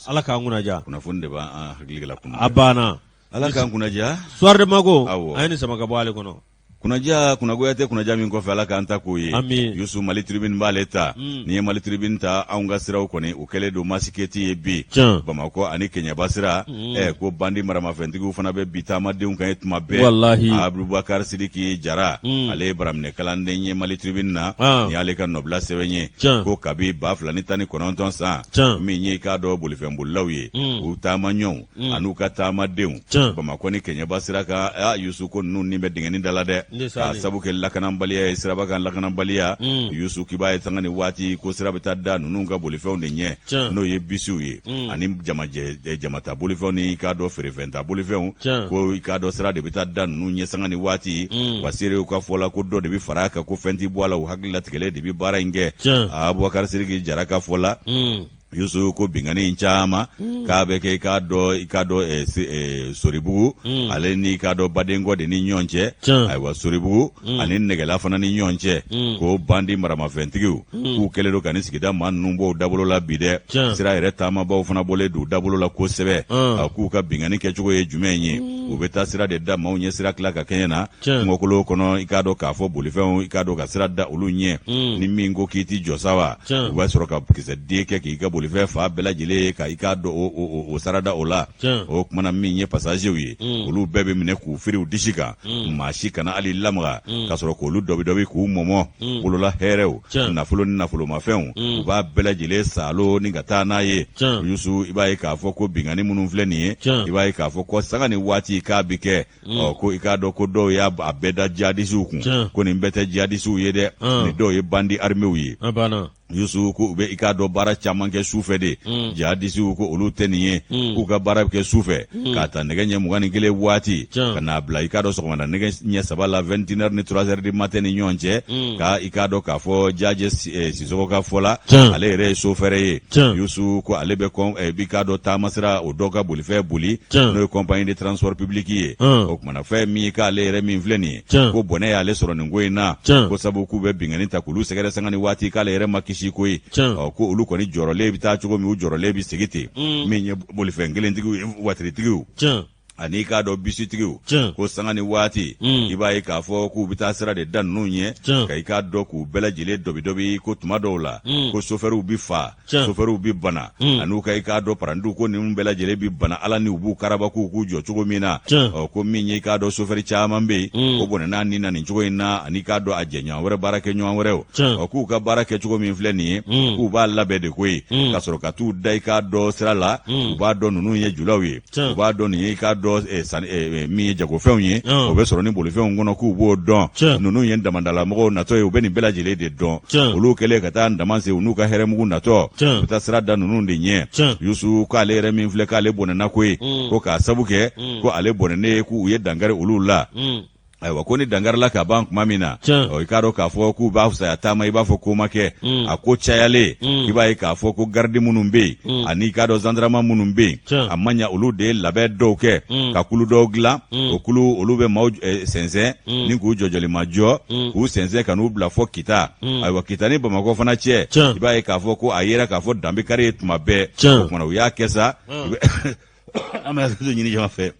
Ala k'an kunnaja kunnafoni de b'an hakili la a banna Ala k'an kunnaja Soir de Bamako an ye nin sama ka bɔ ale kɔnɔ Kunnaja kunnagoya tɛ kunnaja min kɔfɛ Ala k'an ta k'o ye Yusu Mali Tribune b'ale ta n'i ye Mali Tribune ta anw ka siraw kɔni u kɛlen don masiketi ye bi Bamakɔ ani Keɲeba sira ko bandi maramafɛntigiw fana bɛ bin taamadenw kan yen tuma bɛɛ walahi Abubakar Sidiki Jara ale ye baraminɛ kalanden ye Mali Tribune na nin y'ale ka nɔbila sɛbɛn ye ko kabi 2019 san min ye i k'a dɔn bolifɛnbolilaw ye u taamaɲɔgɔnw an'u ka taamadenw Bamakɔ ni Kɛɲɛba sira kan aa Yusu ko ninnu ni bɛ dingɛnin da la dɛ k'a sabu kɛ lakanabaliya ye siraba kan lakanabaliya Yusu k'i b'a ye sanga ni waati ko sira bɛ taa da ninnu ka bolifɛnw de ɲɛ n'o ye bisiw ye ani jamajɛ jamata bolifɛnw ni i k'a dɔn feerefɛnta bolifɛnw ko i k'a dɔn sira de bɛ taa da ninnu ɲɛ sanga ni waati wa seerew ka fɔ la ko dɔ de bɛ fara a kan ko fɛn tɛ bɔ a la u hakili latigɛlen de bɛ baara in kɛ Abubakar Sidiki Jara ka fɔ la Yusu ko binkanni in caman k'a bɛ kɛ i k'a dɔn i k'a dɔn Soribugu ale ni i k'a dɔn Badenkɔ de ni ɲɔgɔn cɛ ayiwa Soribugu ani Nɛgɛla fana ni ɲɔgɔn cɛ ko bandi maramafɛntigiw k'u kɛlen don ka nin sigida maa ninnu bɔ u dabolo la bi dɛ sira yɛrɛ taamabaw fana bɔlen don u dabolo la kosɛbɛ a k'u ka binkanni kɛcogo ye jumɛn ye u bɛ taa sira de da maaw ɲɛ sira tila ka kɛɲɛ na kungokolo kɔnɔ i k'a dɔn k'a fɔ bolifɛnw i k'a dɔn ka sira da olu ɲɛ ni min ko k'i t'i jɔ sa wa u b'a sɔrɔ ka kisɛ den kɛ k'i ka bolifɛn fa bɛɛ lajɛlen ye ka i k'a dɔn o sara da o la o tuma na min ye pasazew ye olu bɛɛ bɛ minɛ k'u firi u disi kan maa si kana hali lamaga ka sɔrɔ k'olu dɔbi dɔbi k'u mɔmɔ bolola hɛrɛw nafolo ni nafolomafɛnw u b'a bɛɛ lajɛlen saalo ni ka taa n'a ye Yusu i b'a ye k'a fɔ ko binkanni minnu filɛ nin ye i b'a ye k'a fɔ ko sanga ni waati k'a bɛ kɛ ɔ ko i k'a dɔn ko dɔw y'a bɛɛ da jihadisiw kun ko nin bɛɛ tɛ jihadisiw ye dɛ nin dɔw ye bandi arimew ye. Yusu ko u bɛ i k'a dɔn baara caman kɛ su fɛ de mm. jihadisiw ko olu tɛ nin ye mm. k'u ka baara bɛ kɛ su fɛ mm. k'a ta nɛgɛ ɲɛ 21 waati ka n'a bila i k'a dɔn sɔgɔmada nɛgɛ ɲɛ 3 la 21 heures ni 3 heures du matin ni ɲɔgɔn cɛ ka i k'a dɔn k'a fɔ Jajɛ eh, Sisɔkɔ ka fɔ la ale yɛrɛ ye sofɛrɛ ye Yusu ko ale bɛ kɔn eh, i k'a dɔn taamasira o dɔ ka bolifɛn boli n'o ye compagnie de transport public ye o kumana fɛn min ye k'ale yɛrɛ min filɛ nin ye ko bɔnɛ y'ale sɔrɔ nin ko in na ko sabu k'u bɛ binkanni ta k'olu sɛgɛrɛ sanga ni waati k'ale yɛrɛ ma kisi koyi ɔ ko olu kɔni jɔrɔlen bɛ taa cogo min u jɔrɔlen bɛ segin ten mm. min ye bolifɛn kelentigiw ye watiritigiw ani k'a dɔn bisitigiw ko sanga ni waati mm. i b'a ye k'a fɔ k'u bɛ taa sira de da ninnu ɲɛ ka i k'a dɔn k'u bɛɛ lajɛlen dɔbidɔbi ko tuma dɔw la mm. ko sofɛriw bɛ fa sofɛriw bɛ bana hmm. an'u ka i k'a dɔn parantiw ko ninnu bɛɛ lajɛlen bɛ bana ala ni u b'u karaba k'u k'u jɔ cogo min na ɔ ko min ye i k'a dɔn sofɛri caman bɛ yen hmm. o bɔnɛna ni na nin cogo in na ani k'a dɔn a jɛɲɔgɔn wɛrɛ baara kɛ ɲɔgɔn wɛrɛw ɔ k'u ka baara kɛ cogo min filɛ nin ye hmm. k'u b'a labɛn de koyi ka sɔrɔ ka t'u da i k'a dɔn sira la u b'a dɔn ninnu ye julaw ye u b'a dɔn nin ye i k'a dɔn eh, eh, eh, min ye jagofɛnw ye o bɛ sɔrɔ ni bolifɛnw kɔnɔ k'u b'o dɔn ninnu ye damadala-mɔgɔw natɔ ye u bɛ nin bɛɛ lajɛlen de dɔn olu kɛlen ka taa dama sen u n'u ka hɛrɛmugu natɔ u bɛ taa sira da ninnu de ɲɛ Yusu k'ale yɛrɛ min filɛ k'ale bɔnɛna koyi mm. ko k'a sabu kɛ mm. ko ale bɔnɛnen ye k'u ye dankari olu la mm. Ayiwa ko ni dankarila ka ban tuma min na i k'a dɔn k'a fɔ k'u b'a fisaya taama i b'a fɔ ko ma kɛ mm. a ko cayalen mm. i b'a ye k'a fɔ ko garidi minnu bɛ yen mm. ani i k'a dɔn zandarama minnu bɛ yen a ma ɲa olu de ye labɛn dɔw kɛ ka kulu dɔw dilan o kulu olu bɛ maaw eh, sɛnsɛn ni k'u jɔjɔlimajɔ k'u sɛnsɛn ka n'u bila fɔ kita ayiwa kita ni bamakɔ fana cɛ i b'a ye k'a fɔ ko a yera k'a fɔ dan bɛ kari yen tuma bɛɛ o tuma u y'a kɛ sa an bɛ hakɛto ɲini jama fɛ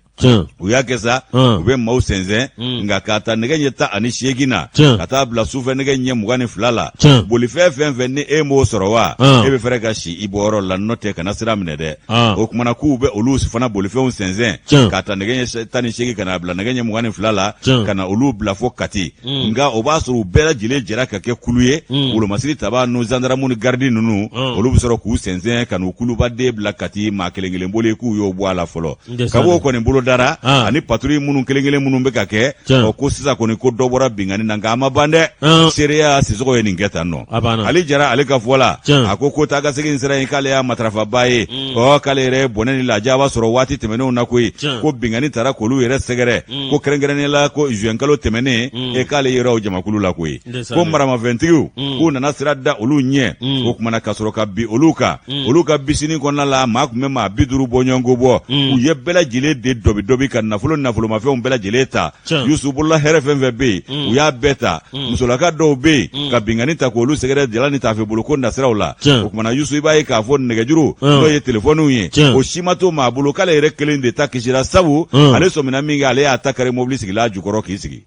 u y'a kɛ sa u bɛ maaw sɛnsɛn mm. nka k'a ta nɛgɛ ɲɛ 18 na ka taa bila sufɛ nɛgɛ ɲɛ 22 la bolifɛn fɛn fɛn ni e m'o sɔrɔ wa e bɛ fɛɛrɛ ka si i bɔyɔrɔ la n'o tɛ kana sira minɛ dɛ o kumana k'u bɛ olu fana bolifɛnw sɛnsɛn k'a ta nɛgɛ ɲɛ 18 ka n'a bila nɛgɛ ɲɛ 22 la ka na olu bila fo Kati mm. nka o b'a sɔrɔ u bɛɛ lajɛlen jɛra ka kɛ kulu ye mm. wolomasiri tabaa nu zandaramu ni garidi ninnu olu bɛ sɔrɔ k'u sɛnsɛn ka n'u kulubaden bila Kati maa kelen kelen boli k'u y'o bɔ a la fɔlɔ kab'o kɔni bolo dara ah. ani patrouille minnu kelen kelen minnu bɛ ka kɛ ɔ ko sisan kɔni ko dɔ bɔra binkanni na nka a ma ban dɛ ah. seereya Sisɔkɔ ye nin kɛ tan nɔ Ali Jara ale ka fɔ la a ko taa ka segin sira in k'ale y'a matarafaba ye mm. ɔ k'ale yɛrɛ bɔnɛ ni lajaba sɔrɔ waati tɛmɛnenw na koyi ko binkanni taara k'olu yɛrɛ sɛgɛrɛ mm. ko kɛrɛnkɛrɛnnenya la ko juin kalo tɛmɛnen mm. e k'ale yɛrɛ o jamakulu la koyi ko maramafɛntigiw k'u nana sira da olu ɲɛ o kumana ka sɔrɔ ka bin olu kan olu ka bisini kɔnɔna la maa tun bɛ maa 50 bɔɲɔgɔnko bɔ u ye bɛɛ lajɛlen de dɔbi dɔbi ka nafolo nafolomafɛnw bɛɛ lajɛlen ta Yusu bolola hɛrɛ fɛn fɛn bɛ yen u y'a bɛɛ ta musolaka dɔw bɛ yen ka binkanni ta k'olu sɛgɛrɛ jala ni taafe bolo ko nasiraw la o kumana Yusu i b'a ye k'a fɔ nɛgɛjuru n'o ye telefɔniw ye o si ma to maa bolo k'ale yɛrɛ kelen de ta kisira sabu ale sɔmina min kɛ ale y'a ta kari mobili sigilan jukɔrɔ k'i sigi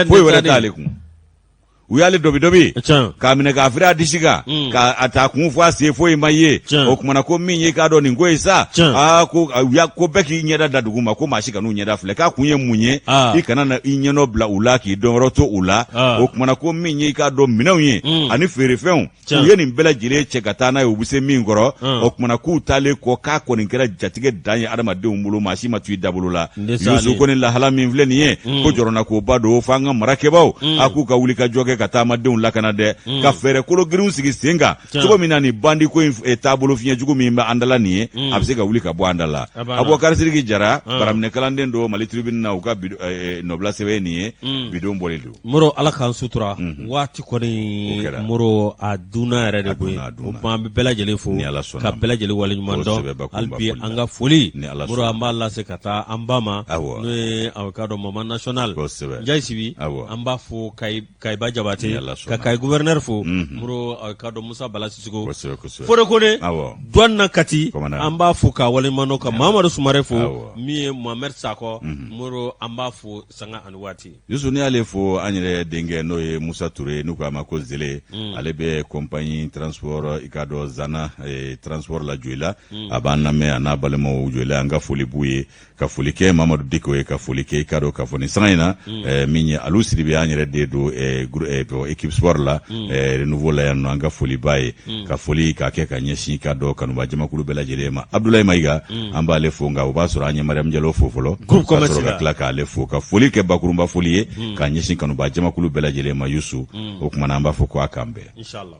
foyi wɛrɛ t'ale kun u y'ale dɔbi-dɔbi k'a minɛ k'a firi a disi kan mm. k'a ta kun fɔ a sen foyi ma ye o kumana ko min ye k'a dɔn nin ko ye sa aa ko u y'a ko bɛɛ k'i ɲɛda da dugu ma ko maa si kan'u ɲɛda filɛ k'a kun ye mun ye i kana na i ɲɛnɔ bila u la k'i dɔnyɔrɔ to u la o kumana ko min ye i k'a dɔn minɛnw ye mm. ani feerefɛnw u ye nin bɛɛ lajɛlen cɛ ka taa n'a ye u bɛ se min kɔrɔ o kumana k'u taalen kɔ k'a kɔni kɛra jatigɛ dan ye adamadenw bolo maa si ma to i dabolo la Yusu ko ni lahala min filɛ nin ye mm. ko jɔrɔnakoba don f'an ka marakɛbaw mm. a k'u ka wuli ka jɔ kɛ ka taamadenw lakana dɛ mm. ka fɛɛrɛ kolo girinw sigi sen kan cogo min na ni bandi ko in eh, taabolo fiɲɛ jugu min bɛ an da la nin ye a bɛ se ka wuli ka bɔ an da la Abubakar Sidiki Jara baraminɛ kalanden don Mali Tribune na u ka eh, eh, nɔbila sɛbɛn nin ye bidon bɔlen don Moro ala k'an sutura mhm. waati kɔni Moro a dunna yɛrɛ de koyi o tuma an bɛ bɛɛ lajɛlen fo ka bɛɛ lajɛlen waleɲuman dɔn hali bi an ka foli Moro an b'a lase ka taa an ba ma n'o ye aw k'a dɔn maman nationale Njayi Sibi an b'a fo Kayiba Jabate ka Kayi gouverneur fo mhm. Moro aw k'a dɔn Musa Bala Sisoko Fode Kone douane na Kati an b'a fo k'a waleɲuman dɔn ka Mamadu Sumare fo min ye Mohamed Sakɔ mhm. Moro an b'a fo sanga ani waati Yusu ne y'ale fo an yɛrɛ denkɛ n'o ye Musa Ture n'u k'a ma ko Zele mm. ale bɛ compagnie transport i k'a dɔn Zana eh, transport la Joyila mm. a b'an lamɛn a n'a balimaw Joyila an ka foli b'u ye ka foli kɛ Mamadu Diko ye ka foli kɛ i k'a dɔn k'a fɔ nin sanga in na mm. eh, min ye Alu Sidibe an yɛrɛ den don eh, eh, équipe sport la mm. eh, Renouveau la yan nɔ an ka foli b'a ye mm. ka foli k'a kɛ ka ɲɛsin i k'a dɔn kanuba jamakulu bɛɛ lajɛlen ma Abdoulaye Mayiga mm. an b'ale fo nka o b'a sɔrɔ an ye Mariam Jalo fo fɔlɔ ka sɔrɔ ka tila k'ale fo ka foli kɛ bakurunba foli ye mm. k'a ɲɛsin kanuba jamakulu bɛɛ lajɛlen ma Yusu mm. o tuma na an b'a fɔ ko a k'an bɛn. Inshallah.